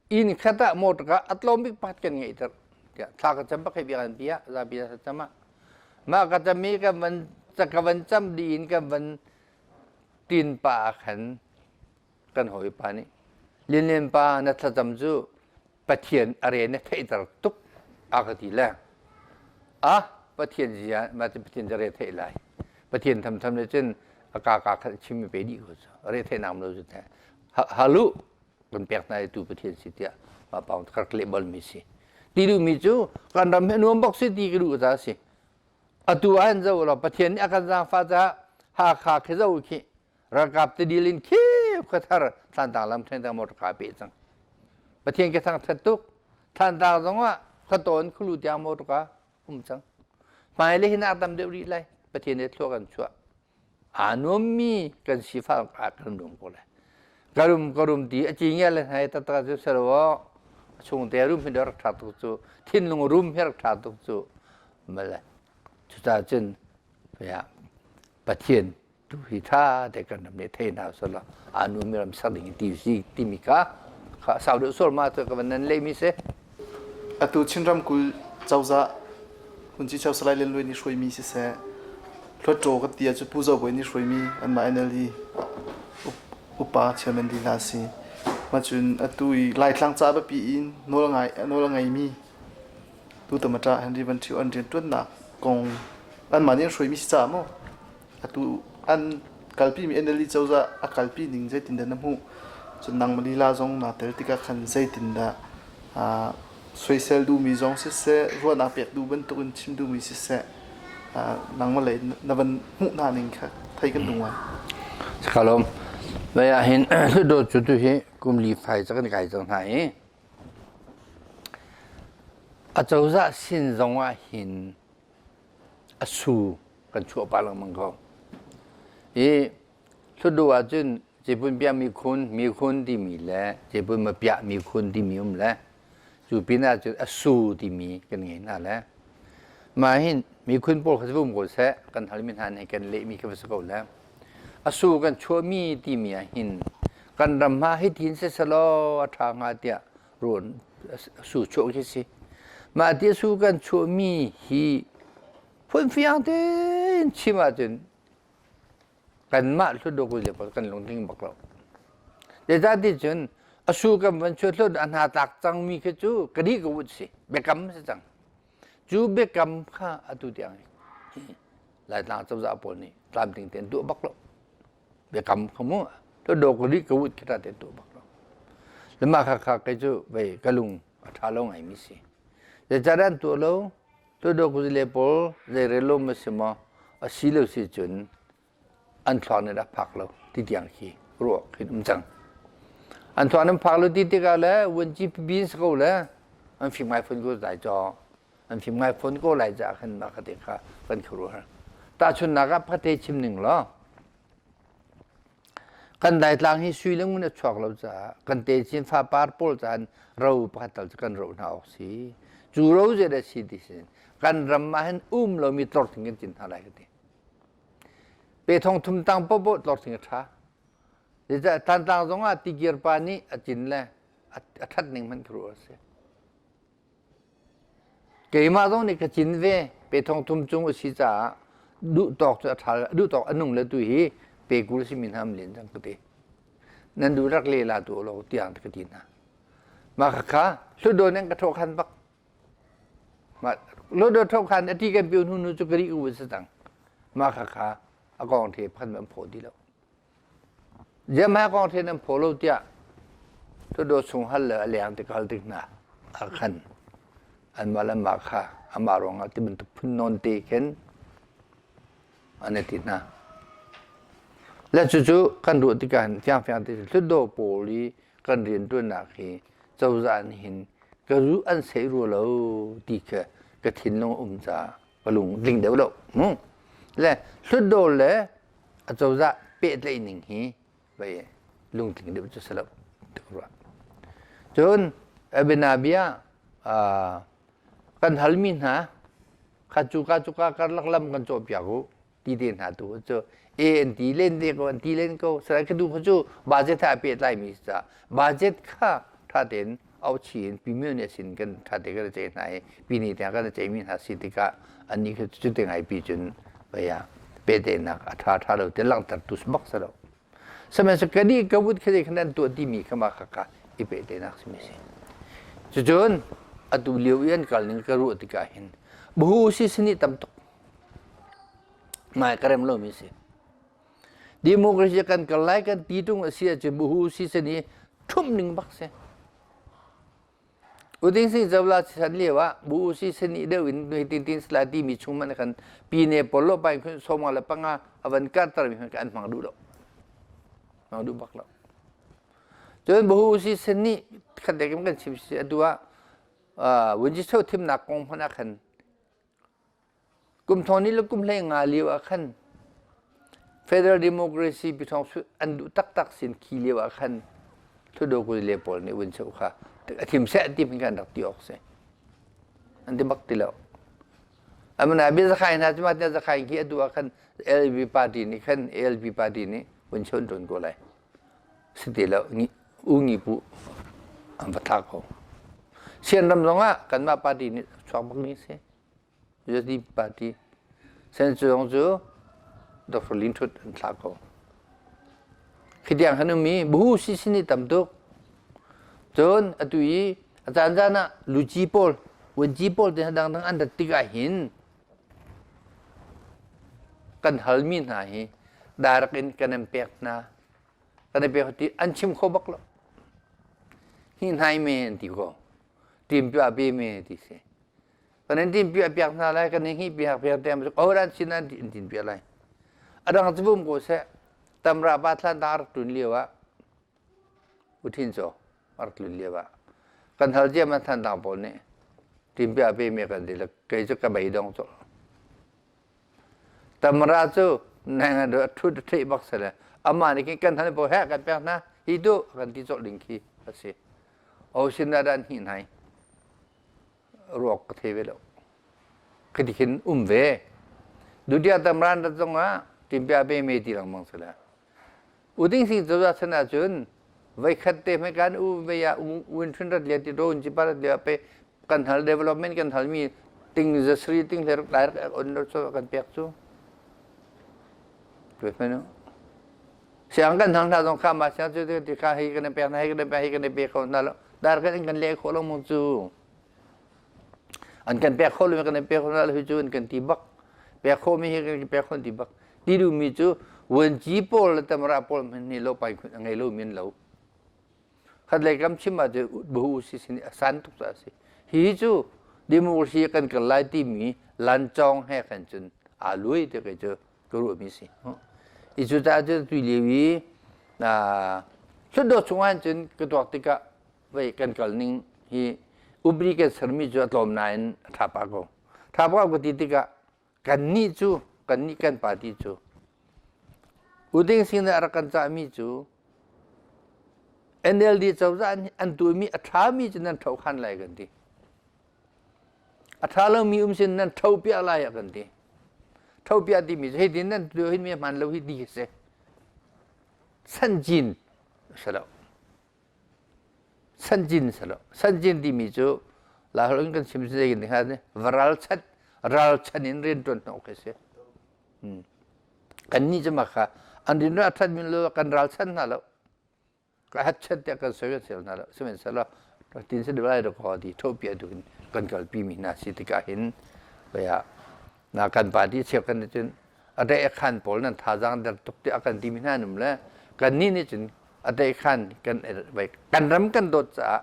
inn khat ah motor ah a tlawm bik pakhat kan ngeihter tiah thla ka cam bak hei biak an pi ah zapi za cam ah mah ka cam i kan van ka van cam dih in kan van tin pa ah khan kan hawipa nih Lianlian pa na thlacam cu Pathian a re na theihter tuk a ka ti le a Pathian zia ma cu Pathian cu re theih lai Pathian thamtham le cun a ka ka khat chim mi pe dih ko cu re theih nam lo cu te halu kan pek hna tu Pathian si tiah ma paung kar le bal mi si ti duh mi cu kan ram hi nuam bak si ti ka duh ca si atu ah hin zo lo Pathian nih a kan zaangfah caah Hakha khi zo khi ralkap tidil in khi khuathar Thlantlang lam thentang motor ka pe cang Pathian ke thang that tuk Thlantlang zong ah khuatawn khulu tiang motor ka um cang hmai le hin tam deuh rih lai Pathian he thluak an chuah aa nuammi kan sifah ah kan nuam ko lai ka rum ka rum ti a ci ngia le hnai tata cu sero. Chungte rum hi rak ṭha tuk cu. Thinlung rum hi rak ṭha tuk cu. Male. Cucaah cun Pathian tu hi ṭha te kan ram nih thei hna selaw aa nuammi ram ser ding ti si timi kha kha sau deuh sual ma cu ka van nan lehmi si. Atu Chin ramkulh cozah Hunci Cheu Salai Lian Luai nih hruaimi siseh, Hluttaw kan ti ahcun Pu Zo Bawi nih hruaimi anmah NLD upa chairman lila a si. Mah cun atu i Laitlang ca biapi in nawl a ngeimi Tu Tamata Henry Van Ṭhio an rianṭuannak kong anmah nih an hruaimi si caah maw atu an kalpimi NLD cozah a kalpi ning zeitindah na hmuh? Cun nangmah lila zong naa tel tikah khan zeitindah soisel duhmi zong siseh, ruahnak pek duh bantukin chim duhmi siseh, nangmah lei na van hmuh hna ning kha thei kan duh ngai. Sakalom, Lai ah hin Hluttaw cu tu hi kum li fai ca kan kai cang hna i Acozah sin zong ah hin a su kan chuah pah lengmang ko. I Hlutdaw ahcun Cepun piah mikhun, mikhun timi le Cepun mapiah mikhun timi um le cu pin ahcun a su timi kan ngei hna le mah hin mikhun pawl kha vum ko seh kan halmi hna nih kan lehmi kha va si ko le a su kan chuahmi timi ah hin kan ram ha hitin siselaw a ṭha hnga tiah rawn su chuah khi si. Mah ti su kan chuahmi hi phunfiang tein chim ahcun kanmah hlutdawk le kan lungtling bak lo. Zeicahti cun a su kan van chuah hlut a hna tlak cangmi khi cu ka dih ko si biakam si cang. Cu biakam kha atu tiang Laitlang cozah pawl nih tlamtling tein tuah bak lo. Biakam kha mu hlutdawk ka dih ko khi ta tein tuah bak lo. Le mah kha kha kei cu vei ka lung a ṭha lo ngaimi si. Zeicahdah an tuah lo? Hlutdawk le pawl zeirel lo ma si maw? A si lo si cun an thluak nih rak phak lo ti tiang khi ruah khin um cang. An thluak nan phak lo ti tikah le vuanci pipi si ko le an fim ngai phun ko lai caw an fim ngai phun ko lai caah khan mah kha te kha kan khuaruahhar. Tahchunhnak ah pakhat te chim ning law kan daitlang hi sui le ngun a chuak lo caah kan techin fapar pawl caah ro pakhat tal cu kan roh hna awk si. Cu ro zei dah si ti sin kan ram ah hin um lomi tlor thing kan cin hna lai ka ti. Pe thong thum tang popoh tlor thing a ṭha. Zeicah Thantlang zong ah tikir pa nih a cin le a ṭhat ning hmanh ka ruah a si. Keimah zong nih ka cin ve. Pe thong thum cung a si caah duh tawk cu a ṭha duh tawk a nung le tu hi pe 20 simi hna am len cang ka ti. Nan duh rak le la tu lo tiang ka ti hna. Mah khakha hlutdaw nan ka thawh khan bak. Mah hlutdaw thawh khan a ti kan piu hnu nu cu ka ri u si cang. Mah khakha a kong the phan an phaw ti lo. Ziamhai kong the nan phaw lo tiah hlutdaw chung hal le a leng ti kal tik hna ah khan anmah le anmah kha amah ruangah ti bantuk phun nawn te khin an i ti hna. Le cucu kan ruah tikah hin fiangfiang te hlutdaw pawl i kan rianṭuannak hi cozah nih hin ka ruh an seh rua lo ti kha ka thinlung a um caah ka lung tling deuh lo. Le hlutdaw le acozah pehtlaih ning hi vei lungtling deuh cu si lo ti ka ruah. Cun abinabia kan halmi hna kha cuka cuka karlak lam kan cawhpiak u ti te hna tu cu A an ti len te ko an ti len ko sarai ka du kha cu budget ha pehtlai mi ca budget kha tha tein auchi in pimyo ne sin kan tha te kan ce hna i pini te kan ce mi hna si tikah anni kha cu te ngai pi cun baya pehtlaihnak a tha tha lo te langhter tu bak sa lo sihmanhsehlaw kani ka wut kha khan an tuah ti mi kha ma kha ka i pehtlaihnak simi si cucun atu lio i an kal ning ka ruah tikah hin buhu si sini tam tuk Ngai ka rem lomi si. Democracy kan kal lai kan ti tung a si ahcun buhu si sen i ṭhumh ning bak si. Uding sing zawla san lio ah bu si sen i deuh in nui tin tin sala timi chung man khan pine pawl lo pain khun soma le panga avan kartar mi khan an hmang duh lo. Hmang duh bak lo. Cun buhu si sen nih khat dekim kan chim si atu ah Wunji thimnak kong hmanh ah khan Kum thong ni le kum 15 lio ah khan Federal Democracy Pyithawngsuh an duh taktak sin khi lio ah khan Hluttaw kuzale pawl nih vun cheuh kha A thim seh ti kan rak ti awk si. An ti bak ti lo. Amana bia zakhai hna cu ma tiah zakhai khi atu ah khan LB party nih khan ALP party nih vun chon ṭun ko lai. Si ti lo u ngi pu an va thla ko. Sian ram zong ah kanmah party nih chuak bak mi si. USD party sen cu cu Dr. Lin Thut an thlah ko. Khi tiang khan ummi buhu si sin i tam tuk. Cun atu i a caan caan ah luci pawl, vuanci pawl te dangdang an rat tikah hin kan halmi hna hi direct in kan in pek hna. Kan in pek ti an chim kho bak lo. Hi hnai me an ti ko. Tim piah pe me ti si. Kan in tin piah piak hna lai, kan in hi piak piak te am oh dan sin an in tin piah lai. Adang cu bum ko seh. Tamra pa thlan ta rak tlun lio ah uthin cho rak tlun lio ah kan hal cia man than dang pawl nih tin piah pe me kan ti le kei cu ka bei dong cho. Tamra cu nang a thu thei bak se le ama nih kan hal po he kan pek hna hi tu kan ti chol ding khi asi. O sin da dan hi nai. Ruak ka thei ve lo. Khi khin um ve. Dutiya tamran rat zongah timpia pe me ti lengmang si le. Uding sing cozah chan ahcun voikhat te hmai kan u ve ya win thun rat lia ti ro chi pa rat lia pe kan hal development kan hal mi ting zasri ting hler lai rak on ro so kan pek cu. Tuai manu. Siang kan hang hna zong kha ma siang cu ti kha hi kan pek na hi kan pek hi kan pe kho na lo. Dar kan kan le kho lo mu cu. An kan pek kho lo kan pek kho lo hi cu an kan ti bak. Pek kho mi hi kan pek kho ti bak. Ti duh mi cu vuanci pawl le tamra pawl hmanh nih lo pai khun a ngei lo min lo. Khat lei kam chim ah cu buhu si sin a san tuk ca si. Hi cu democracy kan kal lai timi lancawng he khan cun aa lui te kei cu ka ruah mi si. I cu caah cun tui lio i hlutdaw chung ah cun ka tuak tikah vei kan kal ning hi upri kan sermi cu a tlawm nain a ṭha pah ko. Ṭha pah ko ti tikah kannih cu kannih kan party cu Uding Singh nih a rak kan cahmi cu NLD cozah nih an tuahmi a ṭhami cu nan ṭho khan lai kan ti. A ṭha lomi um sin nan ṭho piah lai a kan ti. Ṭho piah timi cu hitin nan tuah hin mi hmaan lo hi ti a si. Sanjin a si lo. Sanjin si lo. Sanjin timi cu Laiholh in kan chim si zeitin kha va ralchanh ralchanh in rianṭuan hnawh khi si. Kannih cu mah kha an rian a ṭhat mi lo kan ralchanh hna lo. Ka hatchet tiah kan soi kan sel hna lo. Sihmanhsehlaw tin si lai ro ko ti thopia tu in kan kalpi mi hna si tikah hin ah na kan party cheu kan cun a dei khan pawl nan thazaang der tuk tiah kan ti mi hna num le kan nih nih cun a dei khan kan kan ram kan dawt caah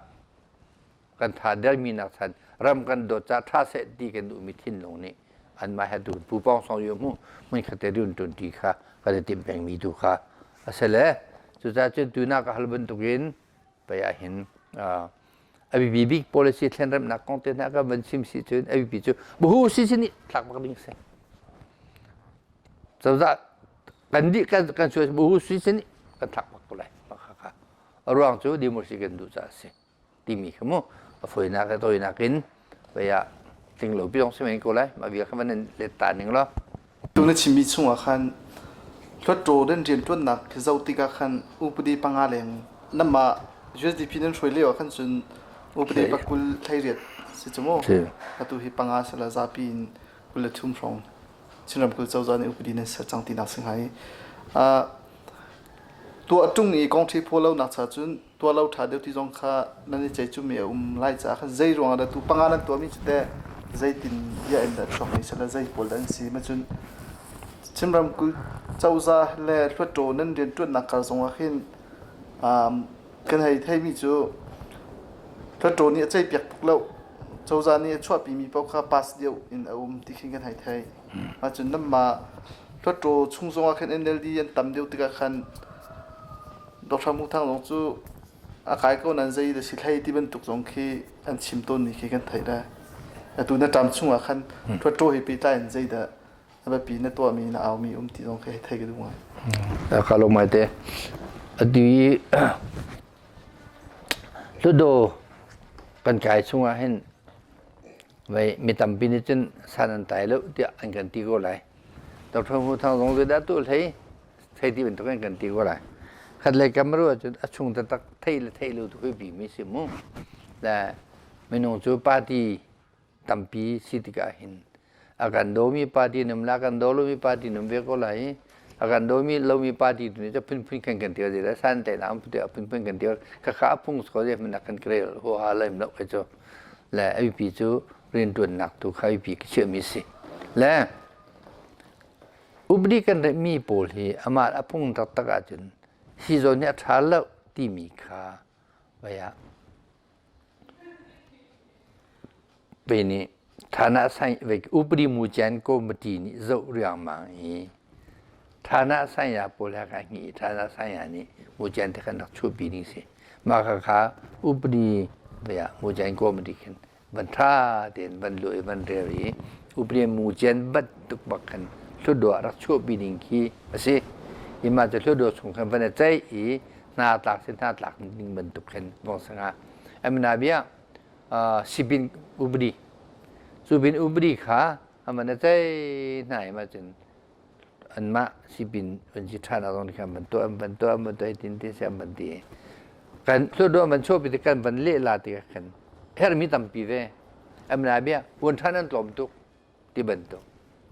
kan tha dermi nak chan ram kan dawt ca tha seh ti kan duhmi thinlung nih anmah he tu pu pawng song yu mu mun khate run tun ti kha kan i timh pengmi tu kha a si le cucaah cun tu nak ka hal bantukin pei ah hin a biapi bik policy thlenremnak kong te hna ka van chim si cun a biapi cu buhu si si nih thlak bak ding si cozah kan dih kan kan suai buhu si si nih kan thlak bak ko lai kha a ruang cu democracy kan duh caah a si timi kha mu a fawinak le tawinak in vei ah tling lo pi zong si men ko lai mah vial kha van let ta ning law. Tu na chimmi chungah khan Hluttaw nan rianṭuannak khi zoh tikah khan upadi panga leng nanmah USDP nan hruai lio ah khan cun upadi pakul 18 si cu mu. Atu hi panga sila zapi in 23 hrawng Chin ramkulh cozah nih upadi nan ser cang tinak si hnga i tuah ṭung i kong ṭhi phaw lonak cha cun tuah lo ṭha deuh ti zong kha nan i ceihcummi a um lai caah khan zei ruangah dah tu panga nan tuahmi cu teh zeitin bia in dah chuakmi si le zei pawl dah an si ma cun Chin ramkulh cozah le hluttaw nan rianṭuannak kar zongah hin kan hei theimi cu hluttaw nih a ceihpiak tuk lo cozah nih a chuahpimi paoh kha pass deuh in a um ti khin kan hei theih. Ahcun nanmah hluttaw chung zongah khin NLD an tam deuh tikah khan Dr. Hmu Thang zong cu a kai ko nain zei dah si hlei ti bantuk zong khi an chim tawnmi khi kan theih le atu na ṭam chungah khan hluttaw he pehtlai in zeidah a biapi na tuahmi na aumi um ti zong khi hei thei ka duh ngai. Ka lo mai te. Atu i Hluttaw. Kan kai chungah hin vei mi tampi nih cun san an tai lo tiah an kan ti ko lai. Dr. Hu Thang zong zeidah tuah hlei thei ti bantuk in kan ti ko lai. Khat lei kam ruah cun a chung taktak thei le thei lo tu hoi bi mi si mu. Le minung cu party tampi si tikah hin a kan dawmi party num la kan daw lomi party num ve ko lai i a kan dawmi lomi party tu nih cu phunphun kan kan ti la san te na um ti phunphun kan ti kha kha phung ko je man kan krel ho ha lai lo kai chu le abipi cu riantuannak tu kha abipi ka chiahmi si le upadi kan mi pawl hi amah a phung taktak ahcun hi zawn hi a ṭha lo timi kha vai ah Ve nih Thana upadi mucian committee nih zoh riangmang i Thana saya pawl he kha hngih i Thana saya nih mucian te khan rak chuahpi ding si. Mah khakha upadi mucian committee khin van ṭha tein van luah i van rel i upadi mucian bantuk bak khan hlutdaw ah rak chuahpi ding khi a si. I mah cu hlutdaw chung khan van i ceih i hna tlak si hna tlak ding bantuk khin vong sangah amina bia sipin upadi cupin upadi kha aman a cei hna i ma cun anmah sipin an si ṭhan zong khan van tuah an van tuah an van tuah tin tin se an van ti kan hludo an van chuahpi ti kan van leh la ti khan hermi tampi ve amina bia uan ṭhan an tlawm tuk ti bantuk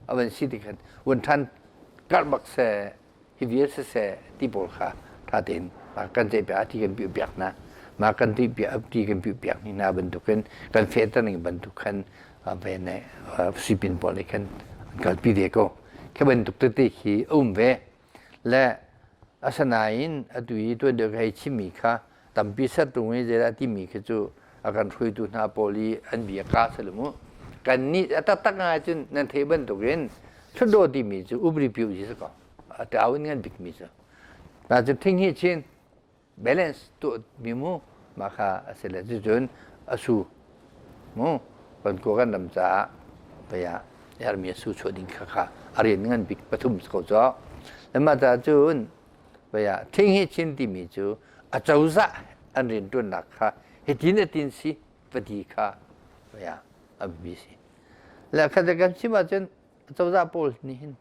a van si ti khan vun ṭhan karh bak seh hi vial siseh ti pawl kha ṭha tein kan ceihpiak ti kan piak hna mah kan ti piak ti kan piak ni hna bantukin kan fehter ning bantuk khan ve ne sipin pawl nih khan an kalpi ve ko khi bantuk tete khi a um ve Le asinain atu i tuan deuh ka hei chimmi kha tampi ser ṭung i zeidah timi khi cu a kan hruaitu hna pawl i an bia ka si lo mu. Kannih a taktak ahcun nan theih bantukin Hlutdaw timi cu upri piu si ko. A ṭau in ngan bikmi cu. Na cu thing hi chin balance tuah mi mu mah kha a si le cucun a su mu kan ko kan ram caah paya hermi a su chuah ding kha kha a rian ngan bik pathum ko cho le mah ta cun paya thing hi chin timi cu a cozah an rian tuannak kha hitin atin si pati kha paya a biapi si le khat kan chim ahcun cozah pawl nih hin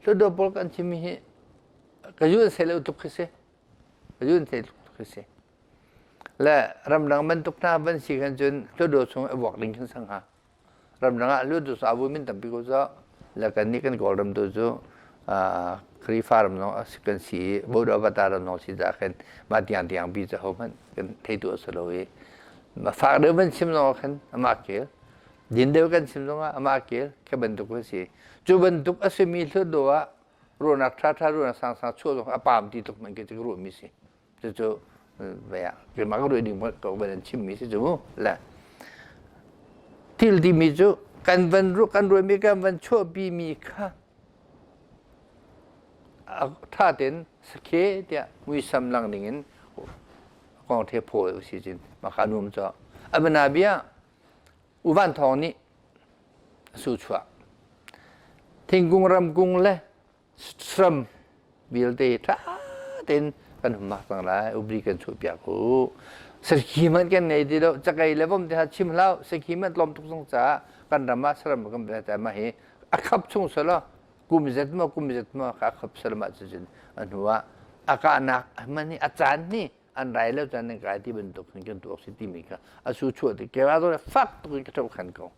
Hlutdaw pawl kan chimmi hi ka yun seh lo tuk khi si. Ka yun seh tuk khi si. Le ramdang bantuk hna van si khan cun hlutdaw chung i vuak ding khan sang hnga. Ramdang ah hlutdaw sa avu min tampi ko zo. Le kan nih kan Kawlram tu cu Khrihfa ram zong kan si i Bodo Avatar ram zong si ca khin mah tiang tiang pi cu hohmanh kan theitu a si lo i fak deuh van chim zong khan amah kel din deuh kan chim zongah amah kel kha bantuk a si cu bantuk a simi hlutdaw ah ruahnak ṭhaṭha ruahnak sangsang chuah zong a paam ti tluk man khi cu ka ruahmi si cucu vea keimah ka ruah ding ko van an chimmi si cu le thil timi cu kan van ruah kan ruahmi kan van chuahpi mi kha ṭha tein sakhe tiah muisam lang ding in kong the phaw si cin maka nuam cho amana bia U Van Thawng nih a su chuah. Thingkung ramkung le saram vialte ṭha tein kan humhak cang lai. Upadi kan chuahpiak u. Sakhi hmanh kan ngei ti lo. Cakei le vom te ha chim hlah. Sakhi hmanh tlawm tuk zong caah kan ram ah saram kan pe mah hi a khap chung selaw kum zet maw kum zet maw kha a khap salam ah cucun a hnu ah a kahnak hman hi a caan hi an rai lo caan nan kai ti bantuk hin kan tuak si timi kha a su chuah ti ke wa fak tuk in ka ṭho khan ko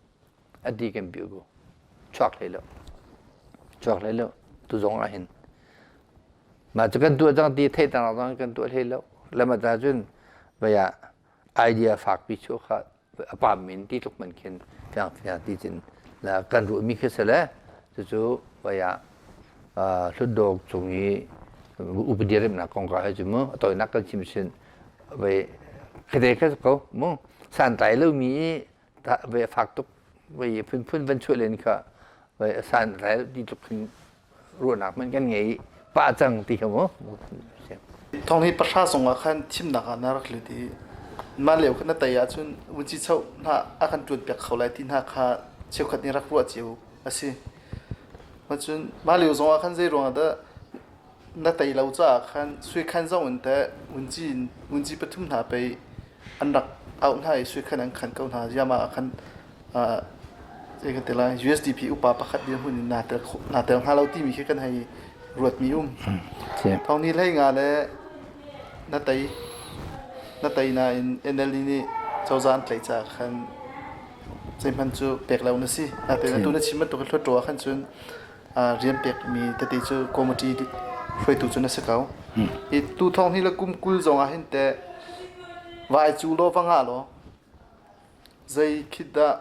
a ti kan piu ko chuak hlei lo chuak hlei lo tu zong ah hin mah cu kan tuah cang ti theih tang zong kan tuah hlei lo lama ta cun vaya idea fak pi chu kha a pam min ti tluk man khin fiang fiang ti cin la kan ruah mi khi sele cucu vaya hlutdawk cung i upadi remnak kong ka he cu mu a tawinak kan chim sin ve khate kha ko mu santlai lo mi i ve fak tuk ve phunphun van chuah len kha ve santlai ti tluk khin ruahnak hmanh kan ngei pah cang ti kha mu. Thong hi pahra zong ah khan thimnak ah na rak lut i mah lio khan na tei ahcun vunci choh hna a kan ṭuan piak kho lai ti hna kha cheukhat nih rak ruah cio a si. Cun mah lio zong ah khan zei ruangah dah na tei lo caah khan suikhan zong in teh vunci vunci pathum hna pei an rak. auh hna i sui khan an khan ko hna. Ziama ah khan zei kan ti lai USDP upa pakhat dirhmun in naa tel naa tel hnga lo timi khi kan hei ruatmi um. Thong ni hlei nga le na tei na tei nain NLD nih cozah an tlaih caah khan zeihmanh cu pek lo na si. Natein atu na chim bantuk hluttaw ah khan cun rian pekmi tete cu committee hruaitu cu na si ko. Hi tu thong hi le kum 20 zong ah hin teh vai cu law va ngah law zei khit dah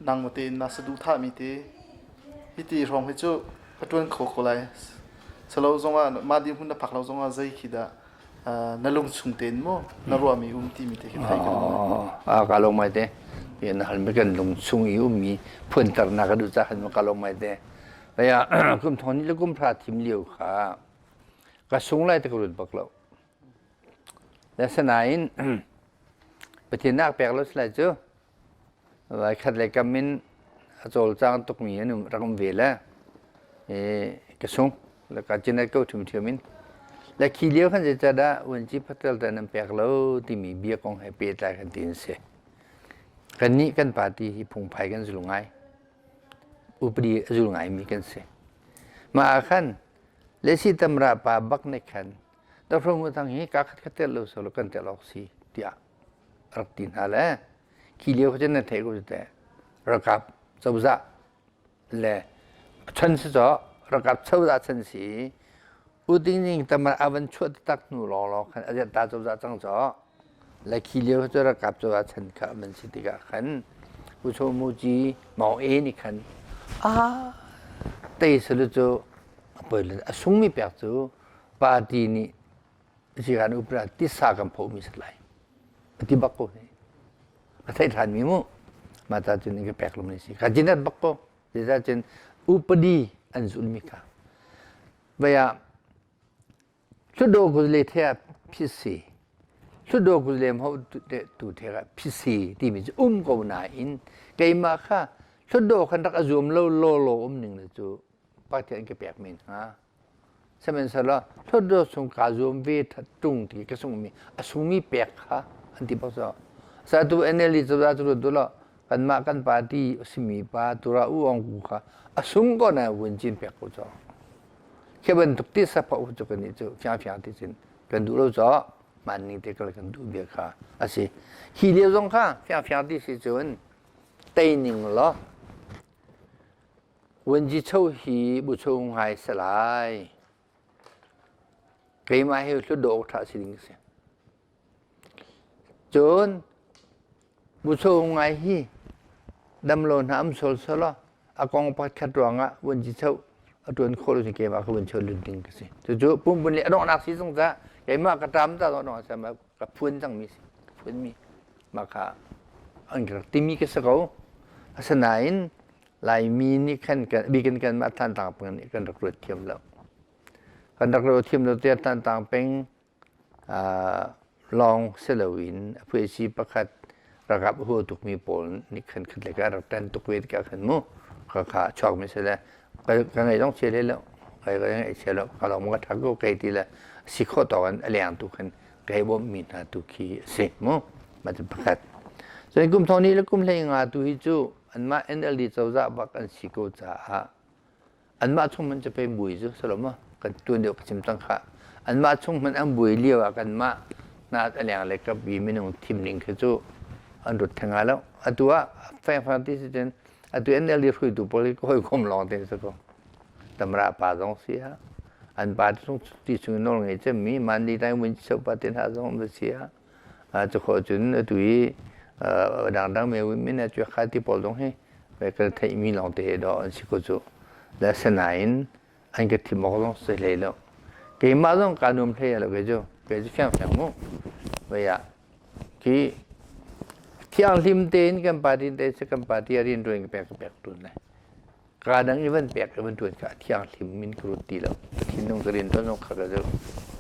nangmah tein na saduhthahmi te hiti hrawng hi cu ka ṭuan kho ko lai. Salo zongah mah dirhmun na phak lo zongah zei khi dah na lungchung tein maw na ruahmi um timi te khi theih ka duh. Ah ka lung mai te. Na halmi kan lungchung i ummi phunternak ka duh caah khan ka lung mai te. Aya kum thong ni le kum hra thim lio kha ka sung lai te ka rut bak lo. Asinain Pathian nak pek lo silai cu Khat le kam in a cawlcang tukmi an um, rak um ve le ka sung le ka cinet ko ṭhiamṭhiam in. Le khi lio khan zeicadah vuanci patel te nan pek lo timi bia kong he pehtlai kan ti an si. Kannih kan party hi phungphai kan zul ngai. Upadi a zul ngaimi kan si. Mah ah khan Lesi Tamra pa bak nih khan Dahro Thang hi ka khat khat tel lo solo kan tel awk si tiah rak ti hna le khi lio kha cun nan theih ko cu teh ralkap cozah le chan si caw ralkap cozah chan si U Ding Ning tamar a van chuah taktak hnu lawnglawng khan a ta cozah cang caw le khi lio cu ralkap cozah chan kha man si tikah khan U Cho Mu Ci Maung E nih khan a tei salu cu a sungmi pek cu party nih Zikan upra tisa kan phomi si lai. A ti bak ko ni. A theih ṭhan mi mu. Mah ta cun ka pek lom ni si. Ka jinat bak ko. Zeicah cun upadi an zulmi kha. Vaya hludo kuzle thea phisi hludo kuzle mho tu thea phisi timi cu um ko nain keimah kha hludo khan rak a zuam lo law law um ning le cu Pathian ka pek men hnga. Sihmanhsehlaw hlawtdaw chung kaa zuam ve ṭung ti ka sungmi a sungmi pek kha an ti bak cu. Satu NLD cozah cu ruat dulaw kanmah kan party a simi pa tura U Aung Ku kha a sung ko na vun cin pek ko cu. Khi bantuk ti sapha u cu kan nih cu fiangfiang ti cun kan duh lo caw man ning te kal kan duh bia kha a si. Hi lio zong kha fiangfiang ti si cun tei ning law Vuanzicho hi bucho ngai si lai. Keimah hi hlutdaw awk ṭha si ding a si. Cun bucho ngai hi damlo hna am sol selaw a kong pakhat ruangah vuanzicho a ṭuan khawh lo cun keimah ka vuancho lut ding ka si. Cucu pumpun le a donghnak si zung ca keimah ka ṭam ta donghnak si ka phuan cangmi si. Ka phuanmi mah kha an rak timi ka si ko. Asinain Laimi nih khan bikin kanmah Thantlang peng nih kan rak ruat thiam lo. Kan rak ruat thiam lo tiah Thantlang peng lawng si loin a phuaisi pakhat ralkap hua tukmi pawl nih khan khat le ka rak ṭan tuk ve tikah khan mu ka kha a chuakmi si le ka ngaih zong chia hlei lo ka ngaih chia lo ka lawng ka ṭha ko kei ti le si khawh tawk in a leng tu khan kai bawmhmi hna tu khi a si mu mah cu pakhat cun kum thong ni le kum hlei nga tu hi cu anmah NLD cozah bak an si ko caah anmah chung hmanh cu pei buai cu si lo maw kan tuan deuh ka chim cang kha anmah chung hmanh an buai lio ah kanmah hna a leng le kap i minung thim ning khi cu an rut theng lo atu ah fengfang ti si cun atu NLD hruaitu pawl hi hawikom lawng te si ko tamra pa zong si ah an pa chung ti chung nawl ngei cemmi mandi tai mun pa te hna zong va si ah cu khawh cun atu i dangdang me min a cuak kha ti pawl zong hi kan theihmi lawng te dawh an si ko cu le asinain an ka thim awk zong si hlei lo keimah zong kaa nuam hlei lo kei cu kei cu fiangfiang mu vei ah khi thianghlim tein kan party te si kan party a rian ṭuan ka pek ka pek ṭun lai Ka dang i van pek i van ṭuan kha a thianghlim min ka ruat ti lo. Ka thinlung ka rian ṭuan zong kha ka zoh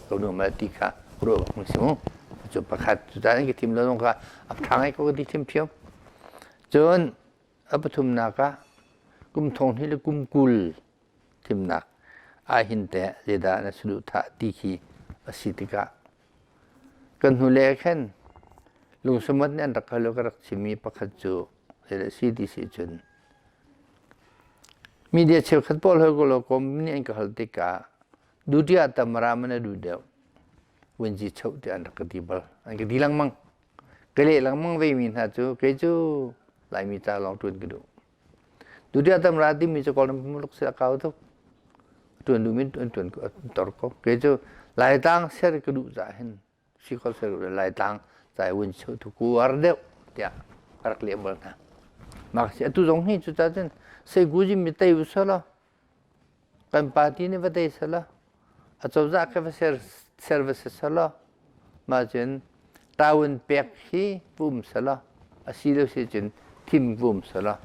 ko nu ma ti kha ruah bak si mu. Cu pakhat cu an ka thim lo zong kha a ṭha ngai ko ka ti ṭhiamṭhiam. Cun a pathumnak ah kum thong hnih le kum 20 thimnak ah hin teh zeidah na saduhthah ti khi a si tikah kan hnulei ah khan. Lungsamat nih an rak hal ka rak chimmi pakhat cu si ti si cun media cheukhat pawl hoi ko kom nih an ka hal tikah duty ah tamara man a duh deuh vunci choh ti an rak ka ti bal an ka ti lengmang ka leh lengmang ve mi hna cu kei cu Laimi ca lawng ṭuan ka duh duty ah tamra timi cu Kawlram pumuluk si a kau tuk ṭuan duhmi an ṭuan tor ko kei cu Laitlang ser ka duh caah hin si kho ser Laitlang cai vun cheu tu kuar deuh tiah ka rak leh bal hna. Mah si atu zong hi cucaah cun Seiguzi mi tei u selaw kan party nih va tei selaw acozah kha va ser ser va si selaw mah cun tawun pek hi pum selaw asi lo si cun thim pum selaw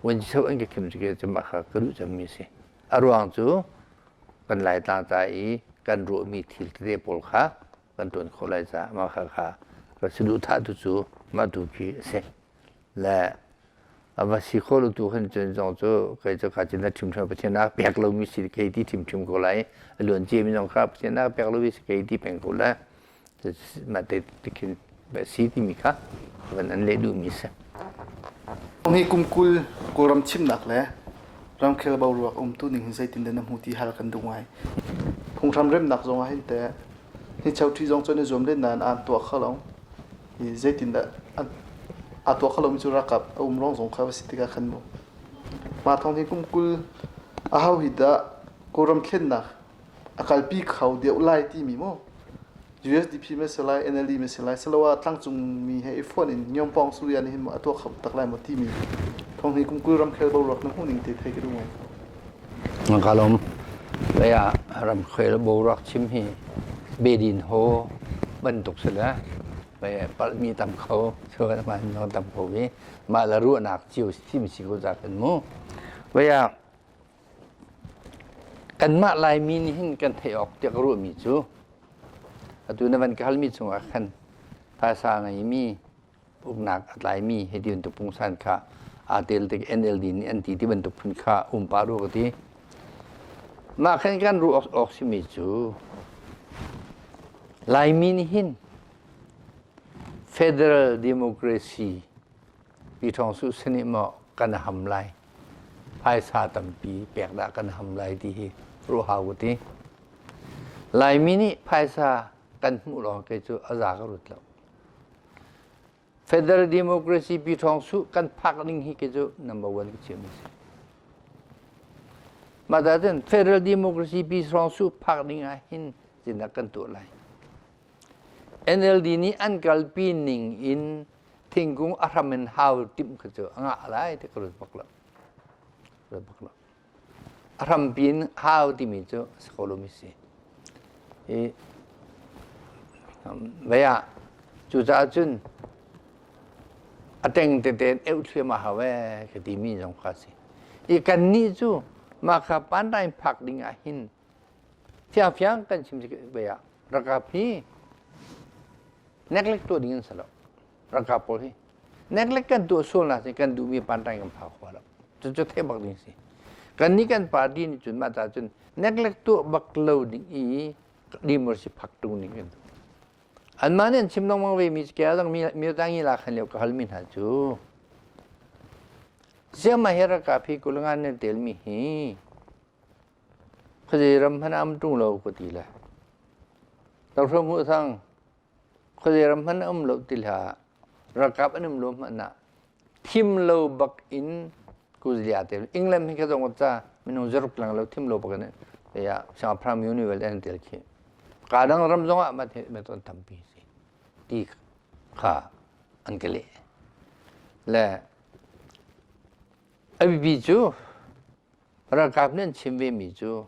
vun cheu an ka thim cu mah kha ka duh cemmi si. A ruang cu kan Laitlang ca i kan ruahmi thil tete pawl kha kan ṭuan khawh lai caah mah kha kha ka saduhthah tu cu mah tu khi a si. Le a va si khawh lo tu khan cun zong cu kei cu kha cun na ṭhimṭhim Pathian a pek lomi si kei ti ṭhimṭhim ko lai a luan ciami zong kha Pathian a pek lomi si kei ti peng ko lai mah te tikhin si timi kha van an leh duhmi si. Hi kum 20 Kawlram chimnak le ramkhel boruak umtu ning hin zeitin dah na hmu ti hal kan duh ngai. Phunghram remnak zong ah hin teh hi cheuṭhi zong cu an i zuam len nain an tuah kho lo. Hi zeitin dah aa tuah kho lomi cu ralkap a um ruang zong kha va si tikah khan mu. Mah thawng hi kum 20 aho hi dah Kawlram thlennak a kalpi kho deuh lai timi mu USDP ma si lai NLD ma si lai siloah tlangcung mi he i fonh in Ngyongpong Surya nih hin a tuah kho tak lai maw timi thong hi kum 20 ramkhel boruak na hmuh ning te thei ka duh ngai. Ka lawm. Lei ah ramkhel boruak chim hi bedin ho bantuk si le palhmi tam kho tam kho i mah le ruahnak cio thim si ko za kan mu. Vei ah Kanmah Laimi nih hin kan theih awk tiah ka ruahmi cu atu na van ka halmi chungah khan phaisa ngeimi uknak a tlaimi hei ti bantuk pungsan kha aa tel tik NLD nih an ti ti bantuk phun kha um pah rua ka ti. Mah khan kan ruah awk simi cu Laimi nih hin Federal Democracy Pi Thawng Su sin maw kan ham lai phaisa tampi pek dah kan ham lai ti hi ruah hau ka ti. Laimi nih phaisa kan hmuh lawng kei cu a za ka rut lo. Federal Democracy Pi Thawng Su kan phak ding hi kei cu number one ka chiah mi si. Mah ta cun Federal Democracy Pi Thawng Su phak ding ah hin zeidah kan tuah lai. NLD nih an kalpi ning in thingkung a hram in hau timh kha cu a ngah lai ti ka ruat bak lo. Ruat bak lo. A hrampi in hau timi cu a si kho lomi si. I vei ah cucaah cun a teng tete in euh thliam a hau ee ka timi zong kha a si. I kannih cu mah kha panrai phak ding ah hin fiangfiang kan chim vei ah ralkap hi neglect tuah ding an si lo ralkap pawl hi neglect kan tuah sual nak cun kan duhmi pantai kan phak khawh lo cucu theih bak ding si kan nih kan party nih cun mah ta cun neglect tuah bak lo ding i democracy phak tung ding kan duh anmah nih an chim lengmang ve mi kya lang mi mi tangi la khan lio ka hal mi hna cu siama hi ralkap hi kulangan nan tel mi hi Khuazei ram hmanh ah um ṭung lo ka ti le. Tohro hmuh thang khuazei ram hmanh um lo ti hlah. Ralkap an um lo hmanh ah thim lo bak in kuzlia te England hi ka zong ca minung zaruk lang lo thim lo bak in ya Singapore Univel an tel khi. Ka dang ram zong ah ma me ton tampi si. Ti kha an ka leh. Le a biapi cu Ralkap nih an chim vemi cu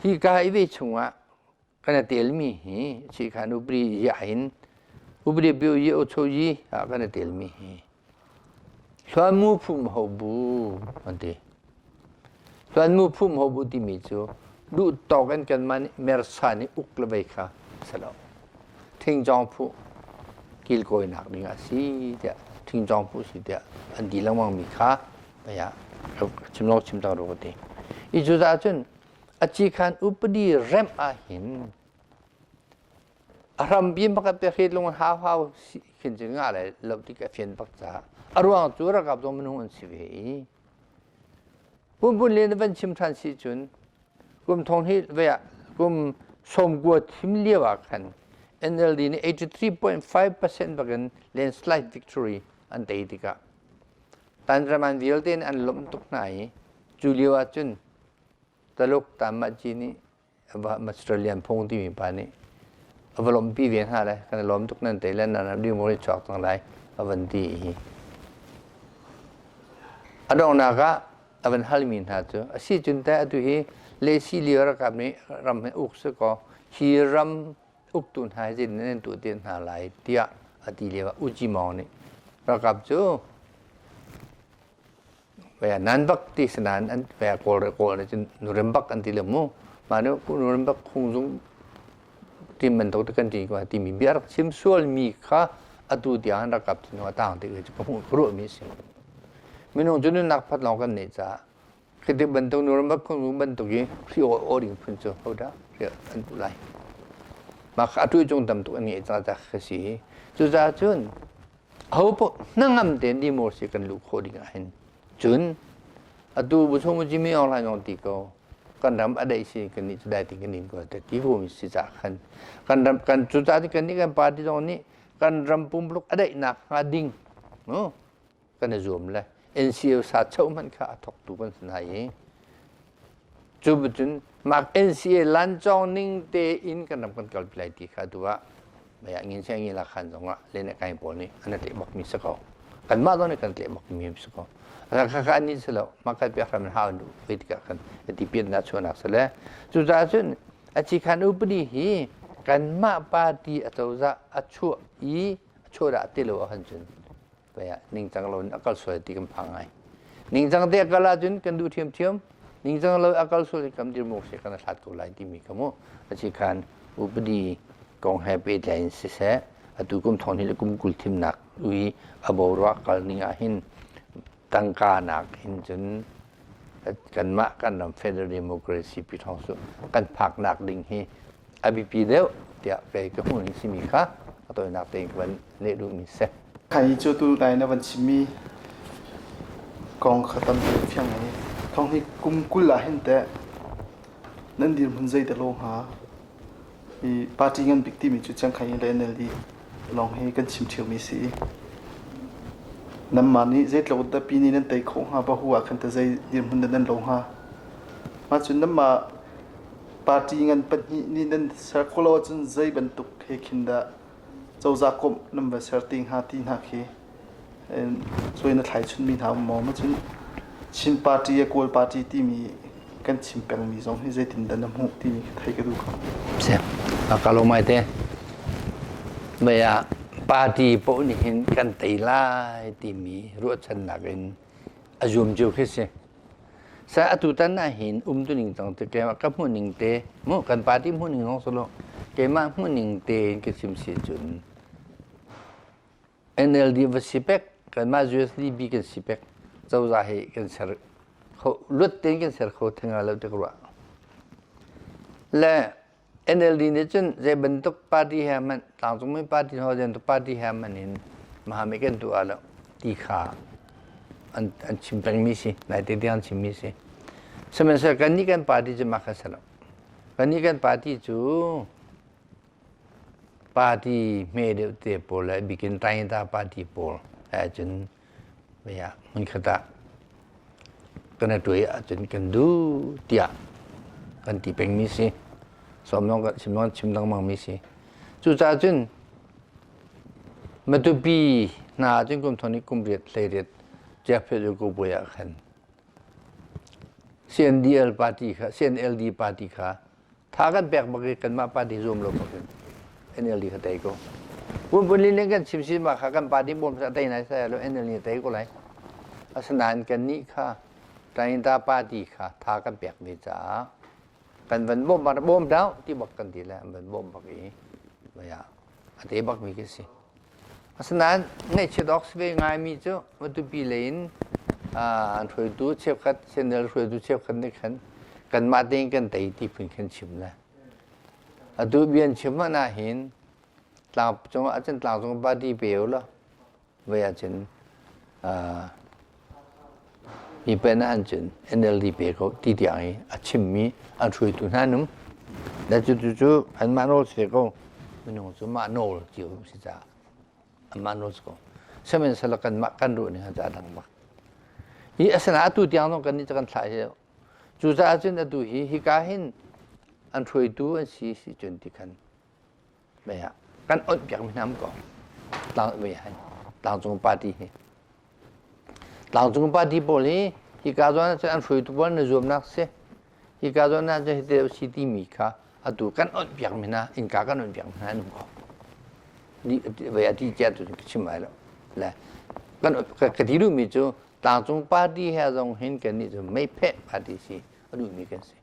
hika i ve chungah kan i telmi hi chikhan upri ya in upri bio yi o cho yi ah kan i telmi hi hluanmu phum ho bu an ti. Hluanmu phum ho bu timi cu duh tawk in kanmah nih mersa nih uk le vei kha si lo. Thingcawng phu kilkawinak ding a si tiah thingcawng phu si tiah an ti lengmang mi kha Aya chim lo chim cang ru ka ti. I cucaah cun a ci khan upadi remh ahhin A hrampi pakhat te hret lung hau hau khin cun ngah lai lo ti ka fian bak caah a ruang cu ralkap zong minung an si ve i Punpun le na van chim ṭhan si cun kum thong hi ve ah kum sawmkua thim lio ah khan NLD nih 83.5% bakin landslide victory an tei tikah Tanraman vialte nih an lawmh tuk hna i cu lio ah cun Taluk Tamahci nih Master Lian Phung timi pa nih a va lawmhpi ve hna le kan i lawm tuk nan tei le nan dimur i chuak cang lai a van ti i a donghnak ah a van halmi hna cu a si cun teh atu hi lesi lio ralkap nih ram hi uk si kaw hi ram uktu hna hi zeitin nan tuah te hna lai tiah a ti lio ah U Ci Maung nih ralkap cu Nan bak ti si nain an kawl kawl nih cun nurem bak an ti le mu. Mah nih nurem bak khungzung tim bantuk te kan ti ko timi bia rak chim sualmi kha atu tiang an rak kap thinlung a tang ti cu ka hmuh ka ruahmi a si. Minung cu nunnak phat lawng kan neih caah khi ti bantuk nurem bak khungzung bantuk i hri aw ding phun cu hodah an duh lai. Mah kha atu cung tam tuk an ngeih caah ka si. Cucaah cun Ahopaoh hnangam tein democracy kan luh khawh ding ahhin cun atu buchung Jimmy Aung Hlaing zong ti ko kan ram a daih si kan nih cu dai ting kan in ko te ti ko mi si ca khan kan ram kan cu ca kan nih kan party zong nih kan ram pumluk a daihnak hnga ding no kan i zuam le NCO sa cho hmanh kha a thawktu kan si hna i Cu cun mak NCA lancawng ning tein kan ram kan kalpi lai ti kha tu ah maya ngin se ngin la khan zong ah len kai pawl nih an tleh bak mi si ko. Kanmah zong nih kan tleh bak mi si ko. Kha kha an ni si lo mak kai piak ram hau du ve tikah khan ti pian na chuanak si le cucaah cun a chi khan upadi hi kanmah party a cozah a chuah i a chuah dah ti lo ahcun cun ningcang lo in a kal sual ti kan phang ngai. Ningcang te a kal ahcun kan duh ṭhiamṭhiam. Ningcang lo a kal sual kan dirmuk si kan hlat ko lai timi kha mu. Aci khan upadi kong he pehtlai in siseh atu kum thong hnih le kum 20 thimnak ui a boruak kal ning ah hin tangka nak in cun kanmah kan ram federal democracy pi thong su kan phaknak ding hi a biapi deuh tiah kei ka hmuh ning simi kha a tawinak tein ka van leh duhmi si. Hi cu tu nai na van chimmi kong kha tampi fiang i thong hi kum 20 ah hin teh nan dirhmun zei dah lo hnga? Hi party ngan bik timi cu Chiangkhai le NLD lawng hi kan chim ṭhiomi si. Nanmah nih zeitluk dah pi nih nan tei khawh hnga bahu ah khan teh zei dirhmun dah nan lo hnga? Mah cun nanmah Party ngan pahnih nih nan ser khawh lo ahcun zei bantuk he khin dah cozah komh nan va ser te hnga ti hna khi cuai na thlai chunmi hna um maw? Cun Chin party le Kawl party timi kan chim pengmi zong hi zeitin dah na hmuh timi khi thei ka duh ko. Si. Ka lo mai te. Mei ah party paoh nih hin kan tei lai timi ruahchannak in a zuam cio khi si. Sa atutan ahhin umtuning cang te keimah ka hmuhning te mu kan party hmuhning zong si lo keimah hmuhning tein ka chim si cun NLD va si pek kanmah USDP kan si pek cozah hi kan ser kho luat tein kan ser kho theng lo ti ka ruah le NLD nih cun zei bantuk party he hmanh tlangcungmi party ho zei bantuk party he hmanh in mahami kan tuah lo ti kha an an chim pengmi si naite tiang chimmi si sihmanhsehlaw kannih kan party cu mah kha si lo kannih kan party cu party hme deuh te pawl le bikin Tainta party pawl he cun hmunkhat ah kan i ṭuai ahcun kan duh tiah kan ti pengmi si. Sawm zong kan chim zong chim lengmangmi si. Cucaah cun Matupi hna ahcun kum thong nih kum riat 18 Jeff cu puai ah khan CNDL party kha CNLD party kha Tha kan pek bak i kanmah party zuam lo bak in NLD kha tei ko. Punpun lin kan chim si ma kha kan party bawm sa tei nai sai lo NLD tei ko lai. Asinain kan nih kha Tainta party kha tha kan pek ve caah kan van bawm bak bawm dau ti bak kan ti le an van bawm bak i vaya a te bak mi khi si. Asinain ngaihchiat awk si ve ngaimi cu Matupi lei in an hruaitu cheukhat CNL hruaitu cheukhat nih khan kanmah tein kan tei ti phun khan chim le. Atu bia an chim hmanh ahhin. Tlang cung ahcun tlangcung party pe u law voi ahcun mi pen ah cun NLD pe ko ti tiang i a chimmi an hruaitu hna num. Le cu cu cu anmah nawl si ko. Minung cu mah nawl cio si caah anmah nawl si ko. Sihmanhsehlaw kanmah kan ruah ning cu a dang bak. Hi asinain atu tiang zong kannih cu kan thlah hi cucaah cun atu hi hika hin an hruaitu an si si cun ti khan mei ah kan onh piak mi hna ko tlang mei han tlangcung party hi tlangcung party pawl hi hika zawn ah an hruaitu pawl na zuamnak si hika zawn ah cun hiti si timi kha atu kan onh piak mi hna innka kan onh piak mi hna an um ko vei a ti cia tu ka chim lai lo le kan ka ti duhmi cu tlangcung party he zong hin kan nih cu meipheh party si a duhmi kan si